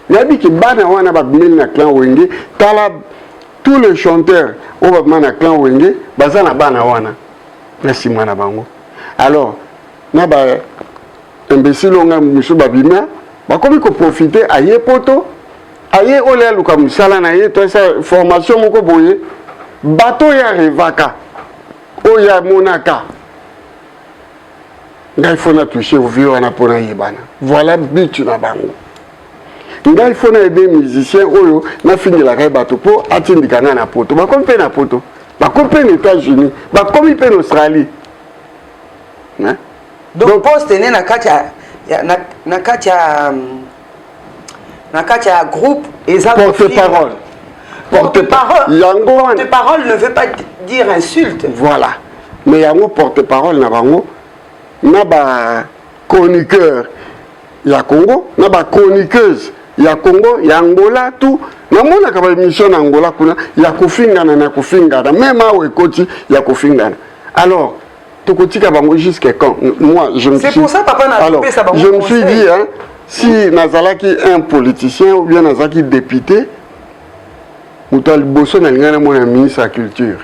Speaker 1: nayebi ke bana wana babimeli na clan Wenge. Tala tous les chanteurs oyo babima na clan Wenge, baza na bana wana na nsima na bango. Alors na ba imbécile oyo ngai mosusu babima, bakomi koprofite. Aye poto, aye oyo aluka mosala na ye to asa formation moko boye. Bato oyo arevaka, oyo amonaka ngai fo na touche vie wana mpo nayebana, voilà but na bango. Ngai fo nayebe musicien oyo nafingelaka ye bato mpo atindika ngai na poto. Bakomi mpe na poto, bakomi mpe na États-Unis, bakomi mpe na Australie.
Speaker 2: Hein? Donc poste ne na kati ya na kati ya groupe eza
Speaker 1: porte parole.
Speaker 2: Porte parole.
Speaker 1: Yango wana.
Speaker 2: Porte parole ne veut pas dire insulte.
Speaker 1: Voilà, mais yango porte parole na bango, na ba chroniqueur ya Congo, na ba chroniqueuse ya Congo, ya Angola, tout. Namonaka baémission na Angola kuna ya kofingana na kofingana, même awa ekoti ya kofingana. Alors tokotika bango jusqu'à quand? Moi, je me
Speaker 2: C'est
Speaker 1: suis
Speaker 2: pour ça, papa, na
Speaker 1: alors
Speaker 2: pesa bango
Speaker 1: je me suis
Speaker 2: conseil.
Speaker 1: dit, hein, si nazalaki un politicien ou bien nazalaki député, moto ya liboso nalingai namona ministre ya culture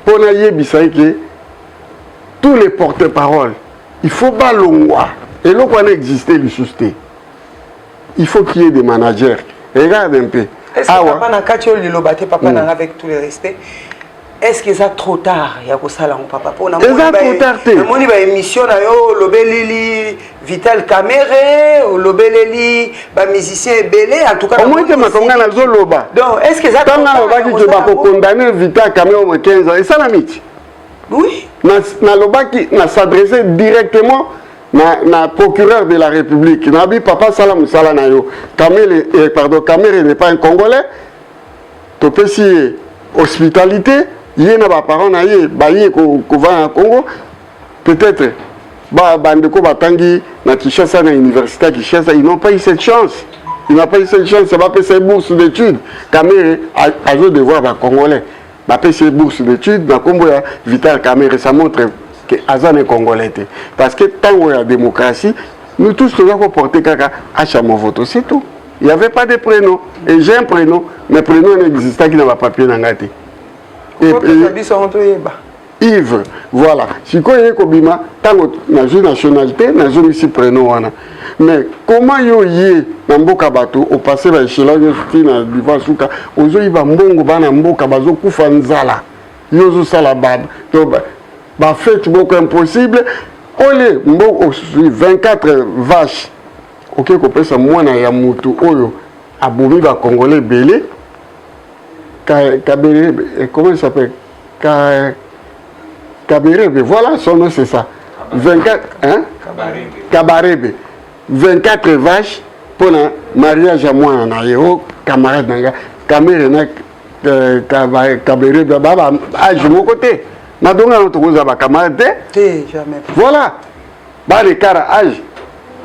Speaker 1: mpo nayebisa ye ke tous les porte-parole, il faut balongwa. Eloko wana existe lisusu te. Il faut qu'il y ait des managers. Regarde un peu.
Speaker 2: Est-ce que papa, na kati oyo liloba te, papa nanga, avec tout le respect, est-ce que eza trop tard ya kosala yango, papa? Mpo
Speaker 1: Eza trop tard te.
Speaker 2: Namoni baémission na yo, olobeleli Vital Kamerhe, olobeleli bamusicien ebele en tout cas.
Speaker 1: Omoi te makambo ngai nazoloba.
Speaker 2: Donc est ce que eza
Speaker 1: Ntango nalobaki ke bakokondamne Vital Kamerhe au 15 ans, esalami ti. Nalobaki, na s'adresse directement na procureur de la République. Nabi papa, sala mosala na yo. Kamere, eh, pardon, Kamerhe n'est pas un Congolais. Topesi ye hospitalité, ye na baparent na ye baye kovanda na Congo. Peut-être bandeko batangi na Kinshasa, na université ya Kinshasa, ils n'ont pas eu cette chance, il n'a pas eu cette chance. Bapesa ye bourse d'étude. Kamerhe azo devoir bacongolais. Bapesi ye bourse d'étude na nkombo ya Vital Kamerhe. Ça montre ke aza na Congolais te, parce que ntango ya démocratie, nous tous toza koporte kaka Acha Movoto, c'est tout. Il y avait pas de prénom et j'ai un prénom, mais prénom n'existaki na bapapier na ngai te.
Speaker 2: Biso yango toyeba.
Speaker 1: Yves, voilà. Sikoyo ye kobima ntango nazwi nationalité, nazongisi prénom wana. Mais comment yo ye na mboka, bato opasse baéchelon nyonso ti na niveau suka, ozoyiba mbongo, bana mboka bazokufa nzala? Yo ozosala ba to ba fete moko impossible ole mbo ozwi 24 vache oke kopesa mwana ya mutu oyo abomi ba congolais ebele kabere eh, comment il s'appelle Ka, kaberebe voilà son nom c'est ça 24 hein kabarebe 24 vaches mpona mariage ya mwana na ye o camarade na nga kamere na euh, kaberebe ba ba age moko te madonga na tokozala ba camarade
Speaker 2: te te jamais
Speaker 1: voilà ba l'écart âge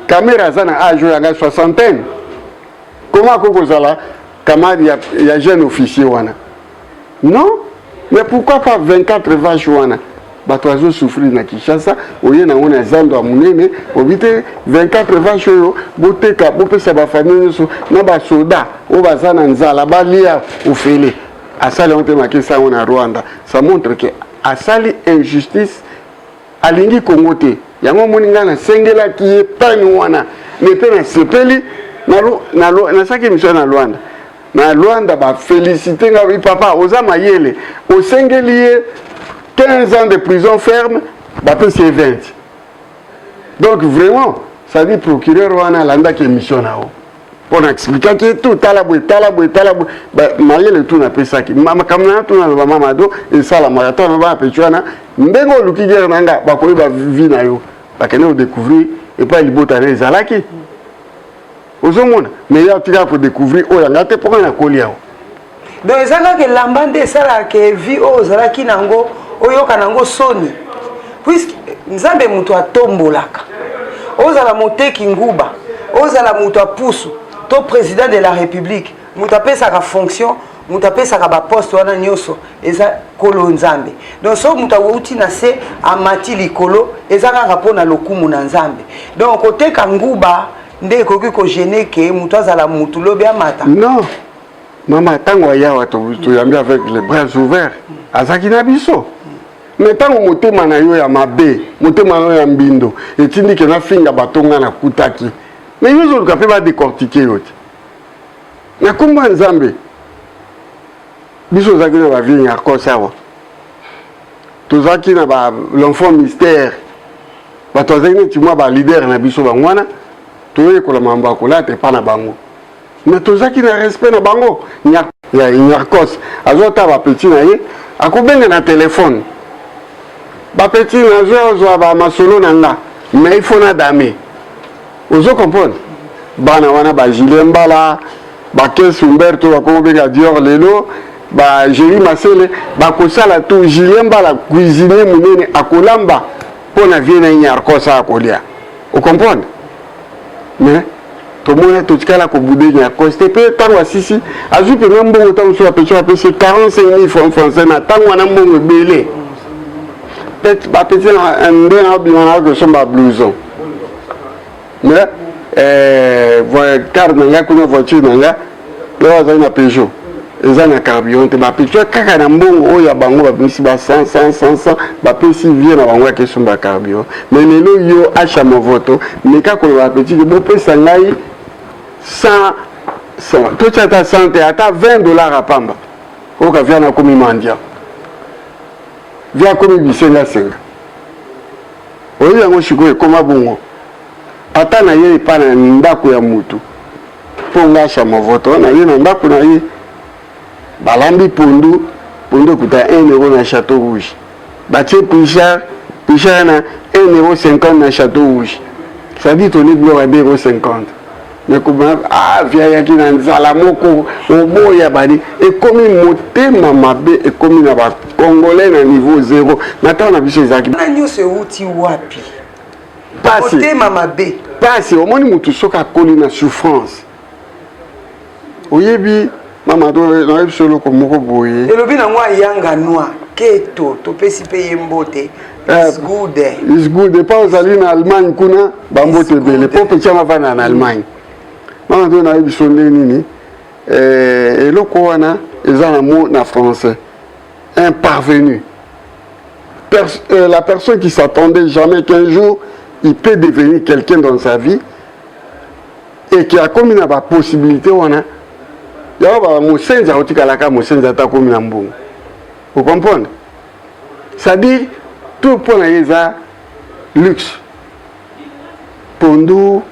Speaker 1: kamere aza na âge oyo yanga soixantaine comment akoki kozala camarade ya, ya jeune officier wana non mais pourquoi pas 24 vache wana bato azo souffrir na Kinshasa oye nango na zando ya monene obi te 24 vache oyo boteka bopesa bafamille nyonso na basoda oyo baza na nzala balia ofele asali yango te makesa yango na Rwanda ça montre que asali injustice alingi Congo te yango omoni ngai nasengelaki ye peine wana me mpe nasepeli nasalaki emission na Luanda na Luanda ba félicité nga oui papa oza mayele osengeli ye 15 ans de prison ferme bapesi ye 20 donc vraiment ça dit procureur wana alandaki émission na yo mpo na explikaki ye tout tala boye tala boye tala boye mayele tu napesaki makambo na tu naloba mamado esalamaka to naloba apeci wana ndenge oluki guerre na nga bakoyeba vie na yo bakende kodécouvrir epai libota na ezalaki ozomona mais ye atikaka kodécouvrir oyo yanga te mpo nga nakoli awa
Speaker 2: donc eza kaka elamba nde esalaka ke vie oyo ozalaki nango oyoka nango soni puisque nzambe moto atombolaka ozala moteki nguba ozala moto apusu to président de la république moto apesaka fonction moto apesaka baposte wana nyonso eza kolo nzambe donc soki moto awuti na se amati likolo eza kaka mpo na lokumu na nzambe donc koteka nguba nde ekoki kogene ke moto azala motu lobi amata
Speaker 1: non mama ntango ayawa toyambi avec les bras ouverts azalaki na biso me ntango motema na yo ya mabe motema na yo ya mbindo etindi ke nafinga bato nga nakutaki me yo ozoluka mpe badecortike yo te na nkombo ya nzambe biso ozalaki na bavie nyarkos awa tozalaki na ba l'enfant mystère bato azalaki neti mwa balider na biso bango wana toyekola mambo ya kolata epa na bango mais tozalaki na respect na bango ya nyarkos azwa ata bapeti na ye akobenga na telefone bapeti nazwa ozwa bamasolo na nga mais il faut nadame ozo comprendre bana wana ba Julien Mbala ba Kes Humberto bakomobenga Dior lelo ba Jerry Masele bakosala tout Julien Mbala cuisinier monene akolamba mpo na vie na ye Nyarkosa akolia ocomprendre mais tomona totikala kobude Nyarkos te mpe ntango asisi azwi mpenza mbongo ntango mosusu apesi apesi 45 000 francs français na ntango wana mbongo ebele bapeti nde na obima na okosomba blouson mais eh, car na ngai kuna voiture na ngai lelo azali na Peugeot eza na carburant te bapesi kaka na mbongo oyo ya bango babimisi ba 100 100 100 100 bapesi vie na bango ya kesomba carburant mais lelo yo acha movoto meka koloba petit ke bopesa ngai 100 100 totya ata 100 te ata 20 dollars apamba oyoka via nakomi mandia via akomi bisengasenga oyebi yango sikoyo ekoma bongo ata na ye epa na ndako ya mutu mpo nga asha movoto na ye na ndako na ye balambi pondu pondu ekuta 1 euro na chateau rouge batie pichard pichard na 1 euro 50 na chateau rouge c'est-à-dire toli biloko ya 2 euro 50 mais koma ah viayaki na nzala moko oboya bani ekomi motema mabe ekomi na bacongolais na niveau zero na ntango na biso ezalaki
Speaker 2: wana nyonso euti wapi
Speaker 1: pasi
Speaker 2: motema mabe
Speaker 1: pasi omoni motu soki akoli na souffrance oyebi mama nayebi biso eloko moko boye
Speaker 2: elobi nango ayanga noir keto topesi mpe ye mbote is good
Speaker 1: is good epa ozali na allemagne kuna bambote ebele mpo peti yango avanda na allemagne mama to nayebi biso nde nini eloko wana eza na mot na français un parvenu Pers la personne qui s'attendait jamais qu'un jour il peut devenir quelqu'un dans sa vie et qui akomi na bapossibilité wana yango baba mosenzi akotikalaka mosenzi ata akomi na mbongo ocomprendre. C'est-à-dire tout mpo na ye eza luxe. Pondu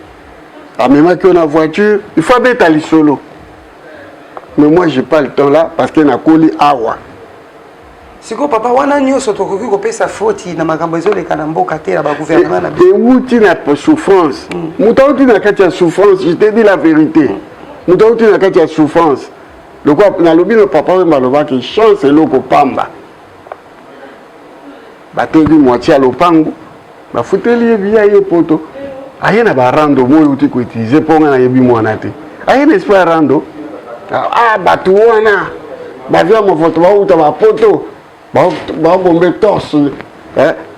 Speaker 1: amemaki yo na voiture, il faut abeta lisolo. Mais moi, j'ai pas le temps là, parce que nakoli awa.
Speaker 2: Sikoyo papa, wana nyonso tokoki kopesa foti na makambo ezoleka na mboka te, na bagouvernement na biso?
Speaker 1: Ewuti na souffrance. Moto auti na kati ya souffrance, je te dis la vérité, moto auti na kati ya souffrance, lokola nalobi na Papa oyo balobaki, chance eloko pamba. Bateki moitié ya lopango, bafuteli ye biya, ye poto, aye na barando moyo euti koutiliser. Mpo nga nayebi mwana te, aye na esprit ya rando. Ah, bato wana bavia movoto, bauta bapoto, babombe torse.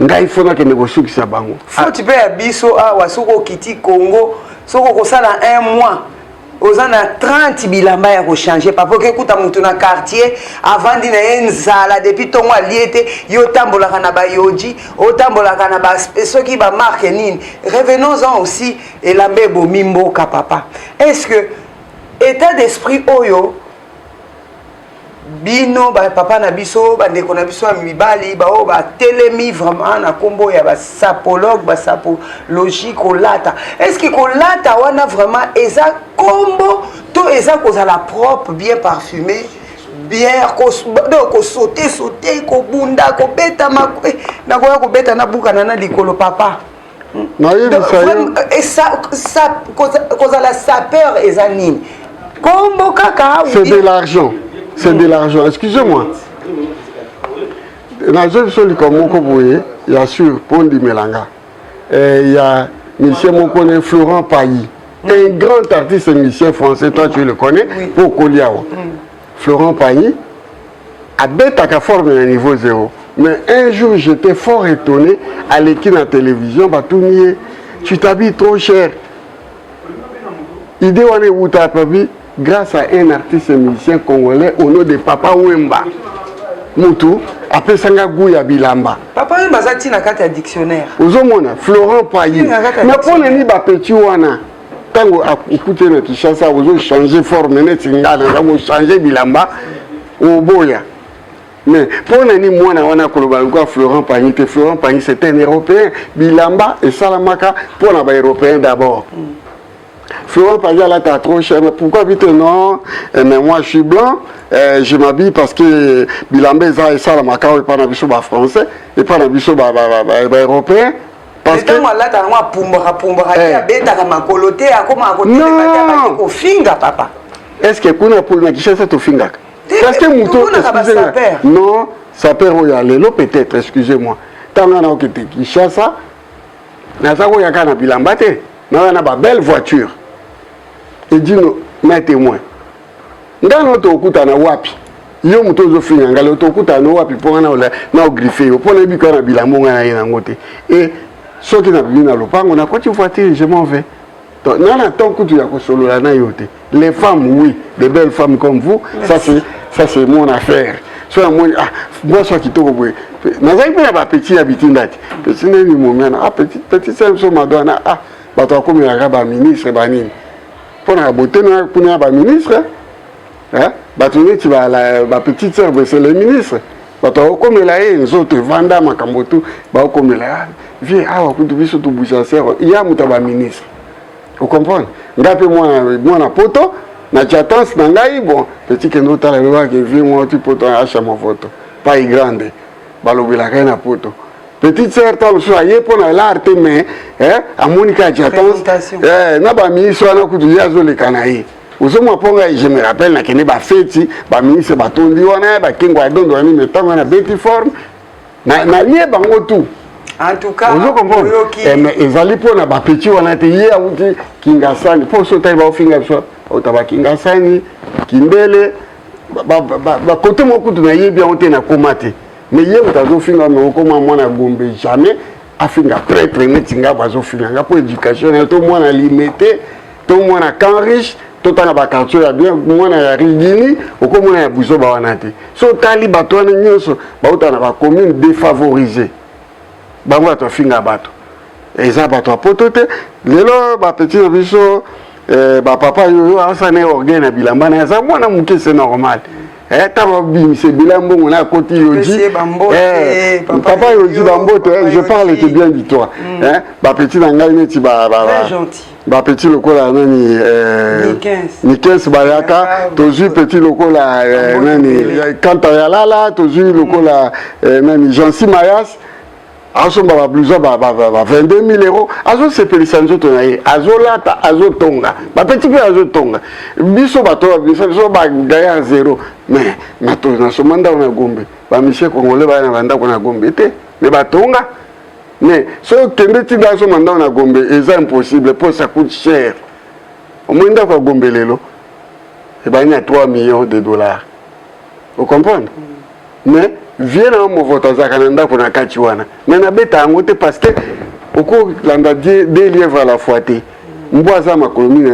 Speaker 1: Ngai fo nakende kosukisa bango.
Speaker 2: Foti mpe ya biso awa. Soki okiti Congo, soki okosala un mois, oza na 30 bilamba ya kochanger. Papa, okekuta motu na quartier avandi na ye, nzala depuis ntongo, alie te. Yo otambolaka na bayoji, otambolaka na ba soki bamarque nini. Revenons-en aussi, elamba ebomi mboka. Papa, est ce que état d'esprit oyo bino bapapa na biso, bandeko na biso ya mibali, baoyo batelemi vraiment na nkombo ya basapologue, basapologie, kolata, est ce que kolata wana vraiment eza nkombo to eza kozala propre, bien parfumé, bien, donc kosaute saute, kobunda, kobeta, nakoya kobeta, nabukana na likolo, papa?
Speaker 1: Nayebisa yo.
Speaker 2: Kozala sapeur eza nini? Kombo kaka?
Speaker 1: C'est de l'argent, c'est de l'argent. Excusez-moi, nazwi biso likambo moko boye ya sur mpo ndimelanga. Ya monsieur moko ne Florent Pagny, un grand artiste musicien français, toi tu le connais mpo okoli awa. Florent Pagny abetaka forme na niveau zéro, mais un jour, j'étais fort étonné, aleki na télévision, batuni ye: «Tu t'habilles trop cher.» Idée wana ewuta papi grâce à un artiste musicien congolais au nom de Papa Wemba. Mutu apesanga goût ya bilamba.
Speaker 2: Papa Wemba aza ntina kati ya dictionnaire.
Speaker 1: Ozomona Florent Pagny na mpo nani bapeti wana, ntango okuti na Kinshasa, ozochange forme neti nga naza kochange bilamba, oboya. Mais mpo nani mwana wana koloba lokola Florent Pagny te? Florent Pagny, c'est un Européen. Bilamba esalamaka mpo na baeuropéen d'abord. Florent Pagny alata trop cher, mais pourquoi vite? Non, mais moi je suis blanc, je m'habille parce que bilamba eza esalamaka oyo epa na biso bafrançais, epa na biso baeuropéen.
Speaker 2: Parce que ntango alata yango, apumbwaka pumbwaka te, abetaka makolo te, akomaka kotelema te, abaki kofinga, papa.
Speaker 1: Est ce que kuna na Kinshasa tofingaka? Parce que moto, non, sapeur oyo ya lelo peut-être, excusez-moi, ntango nga naokete Kinshasa, naza koya kaka na bilamba te, naza na babelle voiture edino na témoin. Ngai no tokutana wapi? Yo moto ozofinga ngai lelo, tokutana wapi? Mpo nga na ogriffe yo, mpo nayebi kaka na bilamba ngai na ye nango te. E soki nabimi na lopango, nakoti voiture, je m'en vais. Donc nga na temps kutu ya kosolola na yo te. Les femmes, oui, des belles femmes comme vous, ça c'est mon affaire. So namoni, ah, mwasi ya kitoko boye, nazali mpe na bapeti ya bitinda te, petit ndeni momiana, ah, petit petit sa biso madwana, ah, bato akomelaka baministre banini mpo na beauté kuna ya baministre, bato neti bapetite sœur, c'est les ministres, bato bakokomela ye nzoto evanda, makambo tu bakokomela vie awa. Kutu biso tobwisa sere ya moto ya baministre, ocomprendre? Ngai mpe mwana poto na chatance na ngai. Bon, petit, kende otala, elobaki vie mwa ti poto acha movoto pai grande, balobelaka ye na poto. Petite sœur, ntango mosusu aye mpo na l'art te, mais amoni kaka chatance na baministre wana, kutu ye azoleka na ye. Ozomwa, mpo ngai je me rappelle, nakende bafeti, baministre batondi wana, bakengo ya dondo wani, mais ntango wana beti forme nalie bango tout.
Speaker 2: En tout cas,
Speaker 1: ozo comprendre? Mais ezali mpona bapeti wana te. Ye awuti Kingasani, mpo so otali baofinga biso, auta bakingasani, Kindele, bakote moko kutu nayebi yango te, nakoma te. Mais ye moto azofinga, me okoma mwana Gombe, jamais afinga prêtre neti nga bazofinga nga, mpo éducation na ye to mwana Limete to mwana Camp Riche, totanga baquartier ya bien, mwana ya Rigini, okomona ya buzoba wana te. So otali bato wana nyonso bauta na bacommune défavorisé, bango bato afinga bato eza bato ya poto te. Lelo bapeti na biso, bapapa oyo asala na orgueil na bilamba na ye, aza mwana moke, c'est normal. Eh, ntango abimisa ebele ya mbongo na akoti yoji eh, papa yoji bambote eh, je parle te bien du toi mm. bapeti na ngai neti bapeti lokola nani nikens bayaka tozwi peti lokola nani kanta yalala tozwi lokola nani jansi mayas azosomba ba blouson ba, ba, ba, ba 22 000 euros azosepelisa nzoto na ye azolata azotonga bapeti mpe azotonga biso bato biso biso bagayard zero mais nasomba ndako na gombe bamisie congolais baya na bandako na gombe te mais batonga mais soki okende ti nda asomba ndako na gombe eza impossible mpo ça coûte cher omoi ndako ya gombe lelo ebandi na 3 millions de dollars ocomprendre mm. Mais vieux na movoto azalaka na ndako na kati wana mais nabeta yango te parce que okolanda deux lièvres à la fois te mbwa aza makolo mingi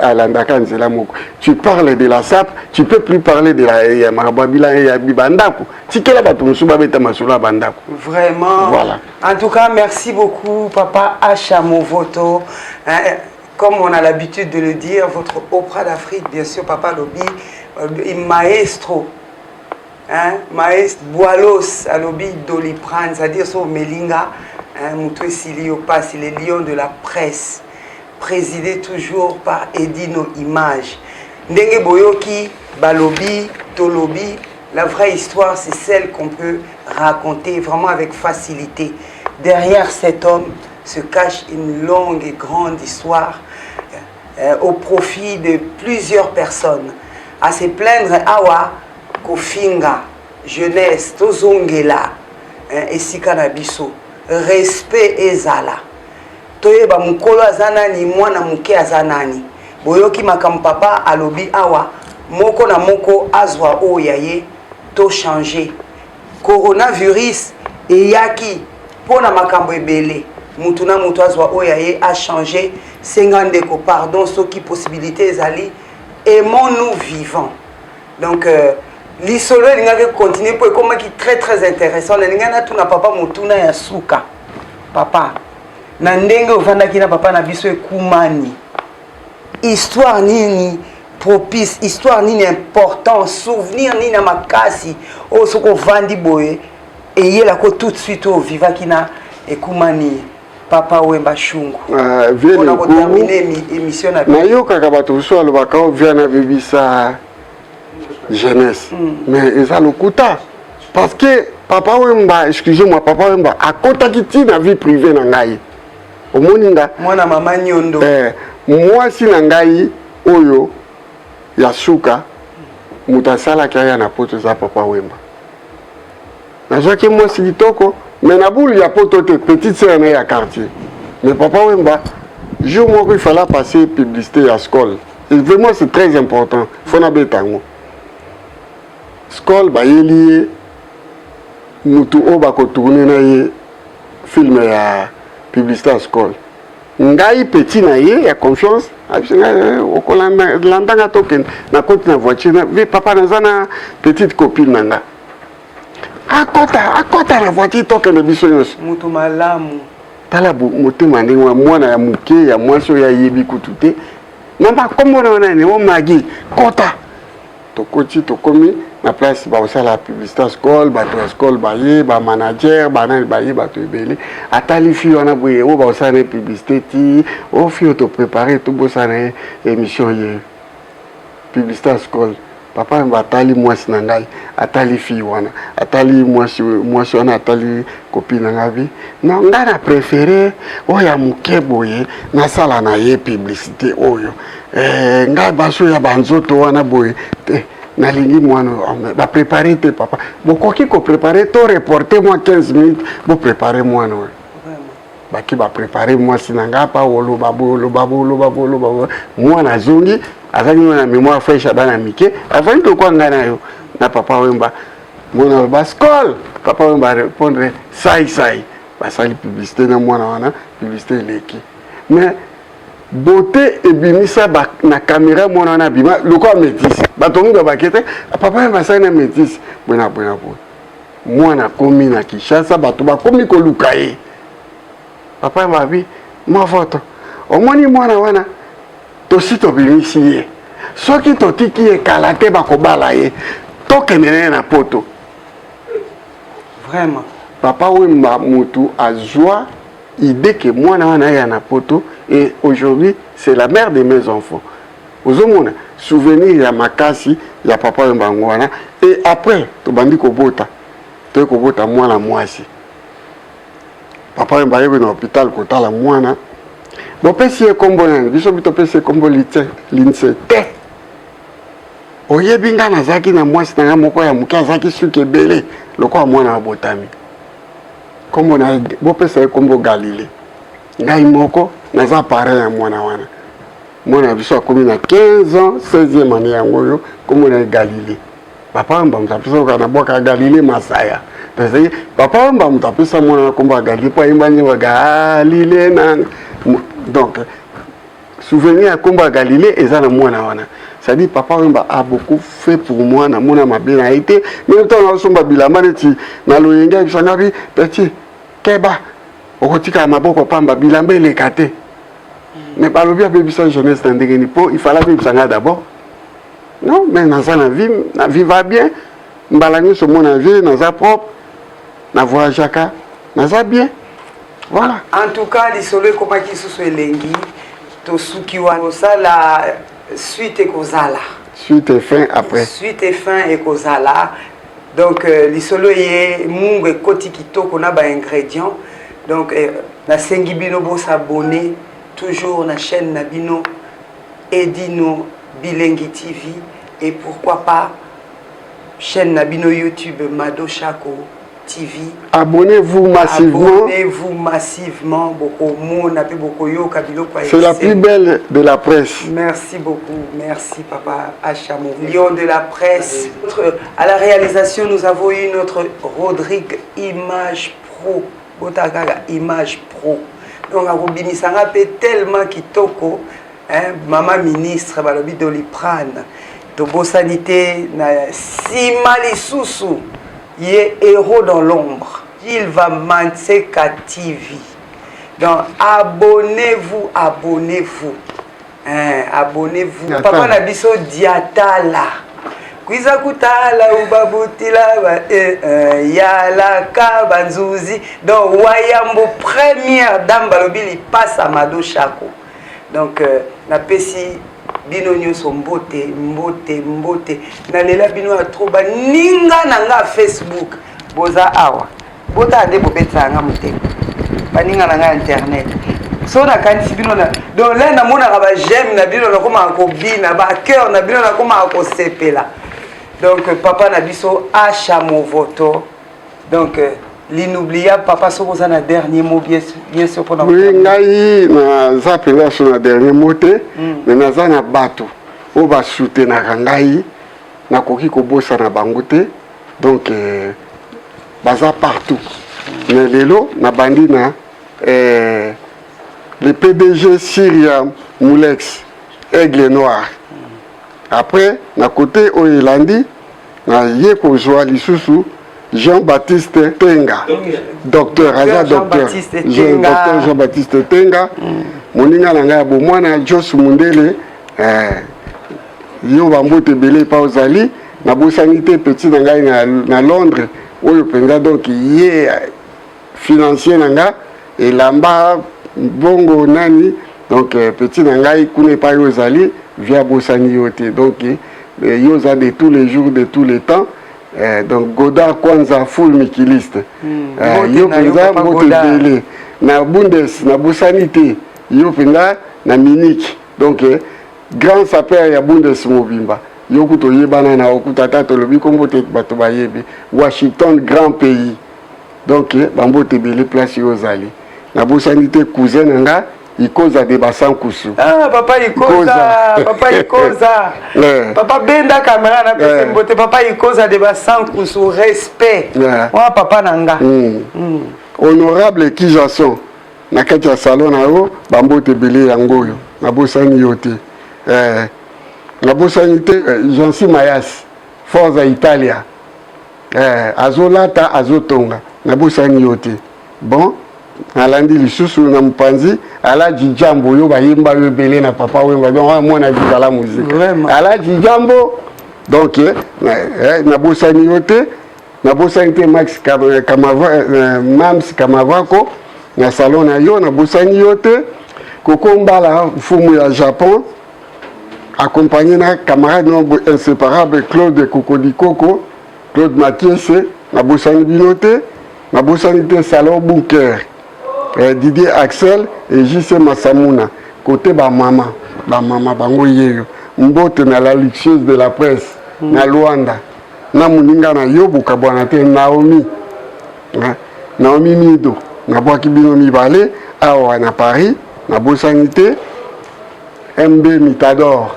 Speaker 1: alandaka nzela moko tu parles de la sape tu peux plus parler de la ya makambo ya bila ya bandako tikela bato mosusu babeta masolo ya bandako
Speaker 2: vraiment
Speaker 1: voilà
Speaker 2: en tout cas merci beaucoup papa Acha Movoto hein, comme on a l'habitude de le dire votre Oprah d'Afrique bien sûr papa Lobi euh, maestro Hein, maest Boilos alobi Doliprane, c'est-à-dire so omelinga hein, mutu esili yo pasi, les lions de la presse présidé toujours par Edino Image. Ndenge boyoki balobi tolobi, la vraie histoire c'est celle qu'on peut raconter vraiment avec facilité. Derrière cet homme se cache une longue et grande histoire euh, au profit de plusieurs personnes. À se plaindre awa kofinga jeunesse tozongela eh, esika na biso respect ezala toyeba mokolo aza nani mwana moke aza nani boyoki makambo papa alobi awa moko na moko azwa oyo ya ye to changer coronavirus eyaki mpo na makambo ebele mutu na mutu azwa oyo ya ye achanger senga ndeko pardon soki possibilité ezali aimons nous vivants donc euh, lisolo elingaki continuer mpo ekomaki très très intéressant nalingaki natuna papa motuna ya suka papa na ndenge ofandaki na papa na biso ekumani histoire nini propice histoire nini important souvenir nini ya makasi oyo soki ovandi boye eyelako tout de suite oyo ovivaki na ekumani papa wemba shungu
Speaker 1: uh,
Speaker 2: pona kotermine émission na
Speaker 1: nayokaka bato mosusu alobaka o via na bebisa jeunesse mm. mais eza lokuta parce que papa wemba excusez moi papa wemba akotaki ti na vie privée na ngai omoni nga
Speaker 2: mwana mama nyondo
Speaker 1: eh, mwasi na ngai oyo ya suka moto asalaki aya na poto eza papa wemba nazwaki mwasi kitoko mais na boule ya poto te petite sœur na ye ya quartier mais papa wemba jour moko il fallait passer publicité ya skol et vraiment c'est très important fo nabeta yango skol bayeli ye mutu oyo bakotourne na ye film ya publicité ya skol ngai petit na ye ya confiance abisi ngai eh, okolanda nga tokende nakoti na voiture na papa naza na petite copine na nga akota akota na voiture tokende biso nyonso
Speaker 2: moto malamu
Speaker 1: tala motema ndenge wana mwana ya moke ya mwasi oyo ayebi kutu te mama kombo na wana nini o magi kota tokoti tokomi na place bakosala publicité ya skol bato ya skol baye bamanager banani baye bato ebele atali fi wana boye oyo bakosala na ye publicité ti o fi oyo toprépare tobosana ye émission ye publicité ya skol papa yamba atali mwasi na ngai atali fille wana atali mwasi mwasi wana atali copine na ngai bi non ngai na préféré oyo ya moke boye nasala na ye publicité oyo eh, ngai baso ya banzoto wana boye te nalingi mwana oyo oh, baprépare te papa bokoki koprépare to reporte mwa 15 minutes boprépare mwana oyo bake ba prepare mwasi na nga pa oloba boye oloba boye oloba boye oloba boye mwana azongi azangi na mémoire fraîche ya bana mike afandi lokwa ngai na yo na papa wemba mwana aloba skol papa wemba répondre sai sai basali publicité na mwana wana publicité eleki mais beauté ebimisa ba, na caméra mwana wana abima lokola métisse bato mingi babake te papa wemba asali na métisse boye na boye na boye mwana akomi na Kinshasa bato bakomi koluka ye papa babi movoto omoni mwana wana tosi tobimisi ye soki totiki ye kala te bakobala ye Tokende na ye na poto.
Speaker 2: Vraiment.
Speaker 1: Papa Wemba mutu azua idee que mwana wana aya na poto et aujourd'hui c'est la mère de mes enfants. Ozomona souvenir ya makasi ya Papa Wemba yango wana et après tobandi kobota toye kobota mwana mwasi. Papa Wemba aye na hôpital kotala mwana. Bopesi ye kombo nani? Biso topesi ye kombo Linse te. Oyebi nga nazalaki na mwasi na nga moko ya moke azalaki suki ebele lokola mwana abotami. Kombo na ye bopesa ye kombo Galile. Ngai moko naza parrain ya mwana wana. Mwana na biso akomi na 15 ans, 16e année yango oyo, kombo na ye Galile. Papa Wemba moto apesa kaka na bwaka Galile Masaya. C'est-à-dire Papa Wemba moto apesa mwana na kombo ya Galile mpo ayemba nzembo Galile na donc souvenir ya kombo ya Galilée eza na mwana wana. C'est-à-dire Papa Wemba a beaucoup fait pour moi na mona mabe na ye te. Mais ntango nazosomba bilamba neti na loyenge ayebisa nga bi petit keba okotikala maboko pamba bilamba eleka te. Mais balobi abebisa jeunesse na ndenge nini mpo il fallait abebisa nga d'abord. Non, mais naza na vie, na vie va bien. Mbala nyonso mona vie naza propre, na voyageaka, naza bien. Voilà.
Speaker 2: En tout cas, lisolo ekomaki lisusu elengi, tosuki wana kosala suite ekozala.
Speaker 1: Suite et fin après.
Speaker 2: Suite et fin ekozala. Donc euh, lisolo ye mungu ekoti kitoko na ba ingrédients. Donc euh, nasengi bino bo s'abonner toujours na chaîne na bino Edino Bilengi TV et pourquoi pas chaîne na bino YouTube Mado Shako TV.
Speaker 1: Abonnez-vous massivement.
Speaker 2: Abonnez-vous massivement. Bokomona pe bokoyoka biloko
Speaker 1: C'est la plus belle de la presse.
Speaker 2: Merci beaucoup. Merci papa Achamo. Lion de la presse. À la réalisation, nous avons eu notre Rodrigue Image Pro. Botaka Image Pro. Donc akobimisa nga pe tellement kitoko hein, mama ministre balobi Doliprane. Tobosani te na sima lisusu ye héros dans l'ombre. Il va Manseka TV. Donc abonnez-vous, abonnez-vous. Hein, abonnez-vous. Papa na biso Diatala. Kwiza kutala ubabutila ba eh, eh, yalaka banzuzi. Donc Wayambo première dame balobi lipasa Mado Shako. Donc euh, napesi bino nyonso mbote mbote mbote nalela bino ya trop baninga na nga Facebook boza awa botala nde bobetisaka nga motema baninga na nga internet so nakanisi bino na donc le namonaka ba j'aime na bino nakomaka kobina ba cœur na bino nakomaka kosepela donc papa na biso asha movoto donc l'inoubliable papa soki oza na dernier mot bien, bien sûr mpona
Speaker 1: oui ngai naza mpenza so na dernier mot te mm. mais naza na bato oyo basoutenaka ngai nakoki kobosana bango te donc euh, baza partout mais lelo nabandi na euh, le pdg syria mulex aigle noir après na kote oyo elandi naye kozwa lisusu Jean-Baptiste Tenga docteur aza docteur docteur Jean-Baptiste Tenga mm. moninga na ngai ya bomwana Jos Mundele eh, yo bambote ebele epa ozali nabosani te petit na ngai na, na Londres oyo mpenza donc ye financier na nga elamba mbongo nani donc euh, petit na ngai kuna epai oyo ozali vie abosani yo te donc euh, yo oza de tous les jours de tous les temps eh, donc Godard Kwanza full mikiliste mm, eh, yo mpenza mbote ebele na Bundes nabosani te yo mpenza na Munich donc eh, grand sapeur ya Bundes mobimba yo kutu oyebana na okuta ata tolobi kombo te bato bayebi Washington grand pays Donc ba mbote ebele place yo ozali. Nabosani te cousin na nga Ikoza de Basankusu.
Speaker 2: Ah papa Ikoza, papa Ikoza. Eh. Papa benda camera na pese eh. mbote papa Ikoza de Basankusu respect. Yeah. Wa papa na nga. Mm.
Speaker 1: Mm. Honorable Kijason na kati ya salon na yo ba mbote ebele yango oyo nabosani yo te. Eh, nabosani te eh, Jansi Mayas Forza Italia. Eh, azolata azotonga nabosani yo te bon nalandi lisusu na mopanzi alaji jambo yo bayemba yo ebele na papa wemba donc mwana viva la musique alaji jambo. Donc nabosani yo te, nabosani te Max Kamava, Mams Kamavako na salon na yo, nabosani yo te. Koko Mbala mfumu ya Japon accompagné na camarade no inséparable Claude Kokodikoko, Claude Makiese, nabosani bino te, nabosani te salon Bunker, Didier Axel et JC Masamuna. Côté ba mama, ba mama bango yeyo. Mbote na la luxueuse de la presse na Luanda, na moninga na yo bokabwana te Naomi, hein? Naomi Mido, nabwaki bino mibale awa na Paris, nabosani te MB Mitador,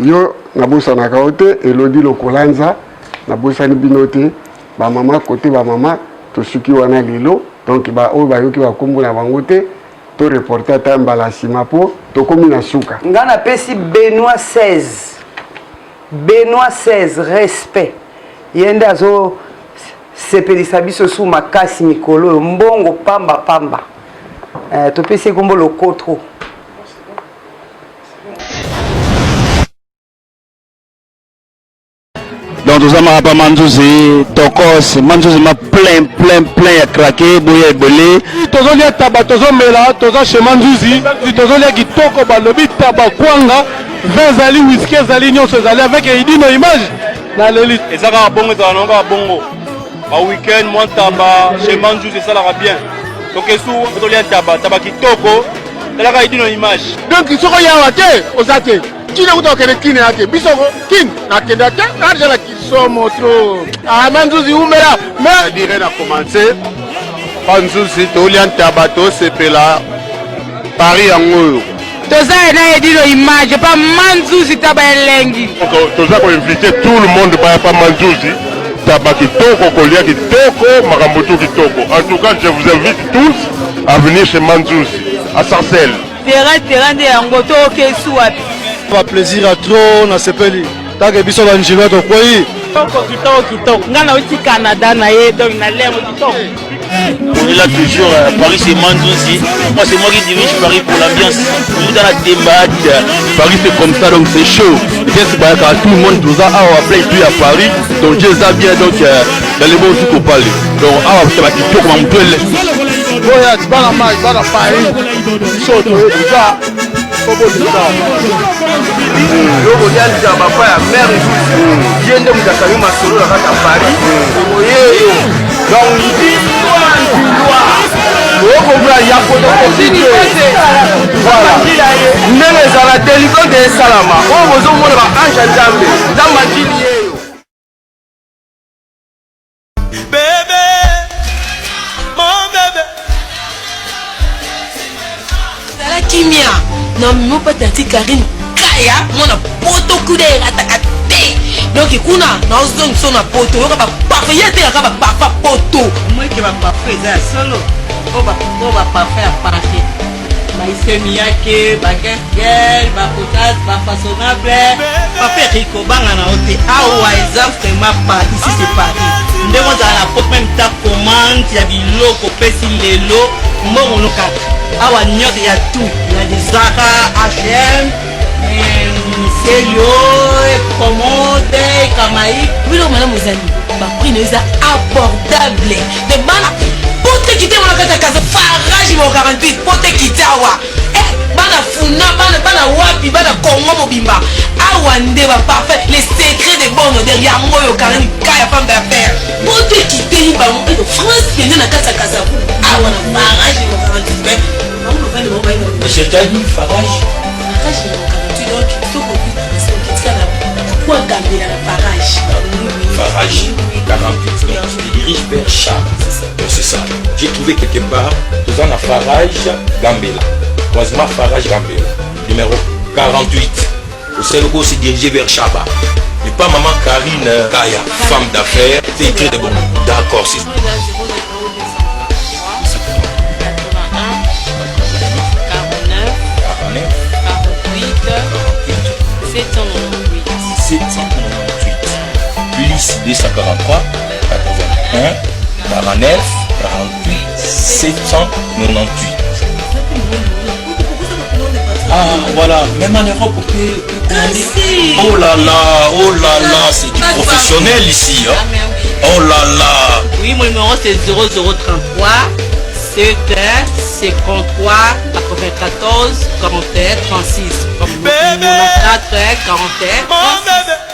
Speaker 1: yo nabosanaka yo te, Elodie Lokolanza, nabosani bino te, ba mama côté ba mama tosuki wana lelo. Donc ba oyo bayoki bakombo na bango te, to reporter ata mbala nsima po tokomi na suka.
Speaker 2: Nga napesi Benoît 16, Benoît 16 respect, ye nde azo sepelisa biso su makasi mikolo oyo, mbongo pamba pamba. Topesi ye kombo Lokotro.
Speaker 8: Donc toza maka pa Manzuzi tokos, Manzuzi ma plein plein plein ya craquer boya ebele.
Speaker 9: Tozolia taba, tozomela, toza chez Manzuzi, tozolia kitoko, balobi taba kwanga, vin ezali, whisky ezali, nyonso ezali avec Edino image na leli.
Speaker 10: Eza kaka bongo, ezala nango kaka bongo. Ba week-end mwa taba chez Manzuzi esalaka bien. Tokesu tolia taba, taba kitoko, talaka Edino image.
Speaker 9: Donc soko yawa te, oza te. Kine kuta okende kine ya te, biso kine nakenda te, naza na kisomo trop. Ah, Manzuzi umela, mais
Speaker 11: dire na commencer pa Nzuzi tolia ntaba tosepela Paris yango oyo.
Speaker 12: Toza na Edino image pa Manzuzi taba elengi.
Speaker 11: Toza ko inviter tout le monde baya pa Manzuzi taba kitoko, kolia kitoko, makambo tout kitoko. En tout cas, je vous invite tous à venir chez Manzuzi à Sarcelles.
Speaker 12: Terrain terrain nde yango toke su wapi?
Speaker 9: Ba plaisir à trop na sepeli. Tant biso ba njilo tokwei.
Speaker 12: Kitoko kitoko kitoko. Nga na uti Canada na ye donc na lengo kitoko.
Speaker 6: On est là toujours, Paris c'est Manzuzi. Moi c'est moi qui dirige Paris pour l'ambiance. On est dans la débat.
Speaker 8: Paris c'est comme ça donc c'est chaud. Bien c'est pas tout le monde nous a à play tout à Paris. Donc Dieu ça bien donc dans les bons trucs au palais. Donc awa c'est pas kitoko ma mutuelle.
Speaker 9: Boya bana mai bana Paris. Biso toyebi ça.
Speaker 13: Yo kolia nzaba pa ya mère Nzuzi, ye nde moto akangi masolo na kati ya Paris, oyeyo donc ndilwa ndilwa okombra ya photocopie te. Voilà ndenge ezala delivrance esalama oyo bozomona ba ange ya Nzambe, Nzambe ajili yeyo.
Speaker 14: Bébé, mon bébé.
Speaker 12: Zala kimia na mimo pa tati Karine Kaya mwana poto kuda erataka te. Donc kuna na ozongi so na poto yoka ba parfum ye te kaka ba parfum poto.
Speaker 15: Moi ke ba parfum eza ya solo. O ba o ba parfum ya parfum. Ba isemiake, ba guest girl, ba potas, ba façonnable. Papa Eric obanga na yo te. Awa eza vraiment pas ici c'est Paris. Ndenge ozala na pot même ta commande ya biloko opesi lelo mbongo no kaka. Awa nyonso ya tout, ya des Zara, H&M, Celio, Commode, Kamaï.
Speaker 12: Biloko malamu ezali, ba prix na eza abordable. De bana pote kite mona kata kaza farage mo 48 pote kite awa. Bana funa, bana bana wapi, bana Congo mobimba. Awa nde ba parfait, les secrets de bonne odeur yango yo Karine Kaya femme d'affaires. Pote kite ni bango France kende na kata kaza awa na farage mo 48 mais bango bavandi bango bayi.
Speaker 6: C'est-à-dire farage.
Speaker 12: Farage mo 48 donc soko kitika na quoi gambela na farage.
Speaker 6: Farage 48 donc tu te diriges vers Charles. Donc c'est ça. J'ai trouvé quelque part dans la Farage Gambela. Croisement Farage Gambela. Numéro 48. Au Seloko s'est dirigé vers Chaba. Et pas maman Karine Kaya, femme d'affaires, c'est écrit de bon. D'accord, c'est 798 plus 243 81 49 48 798. Ah, voilà. Même en Europe, on peut commander. Oh là là, oh là là, c'est du professionnel ici. Hein.
Speaker 15: Ah,
Speaker 6: Oh là là.
Speaker 15: Oui, mon numéro c'est 0033 7 53 94 41 36. 94 41 36.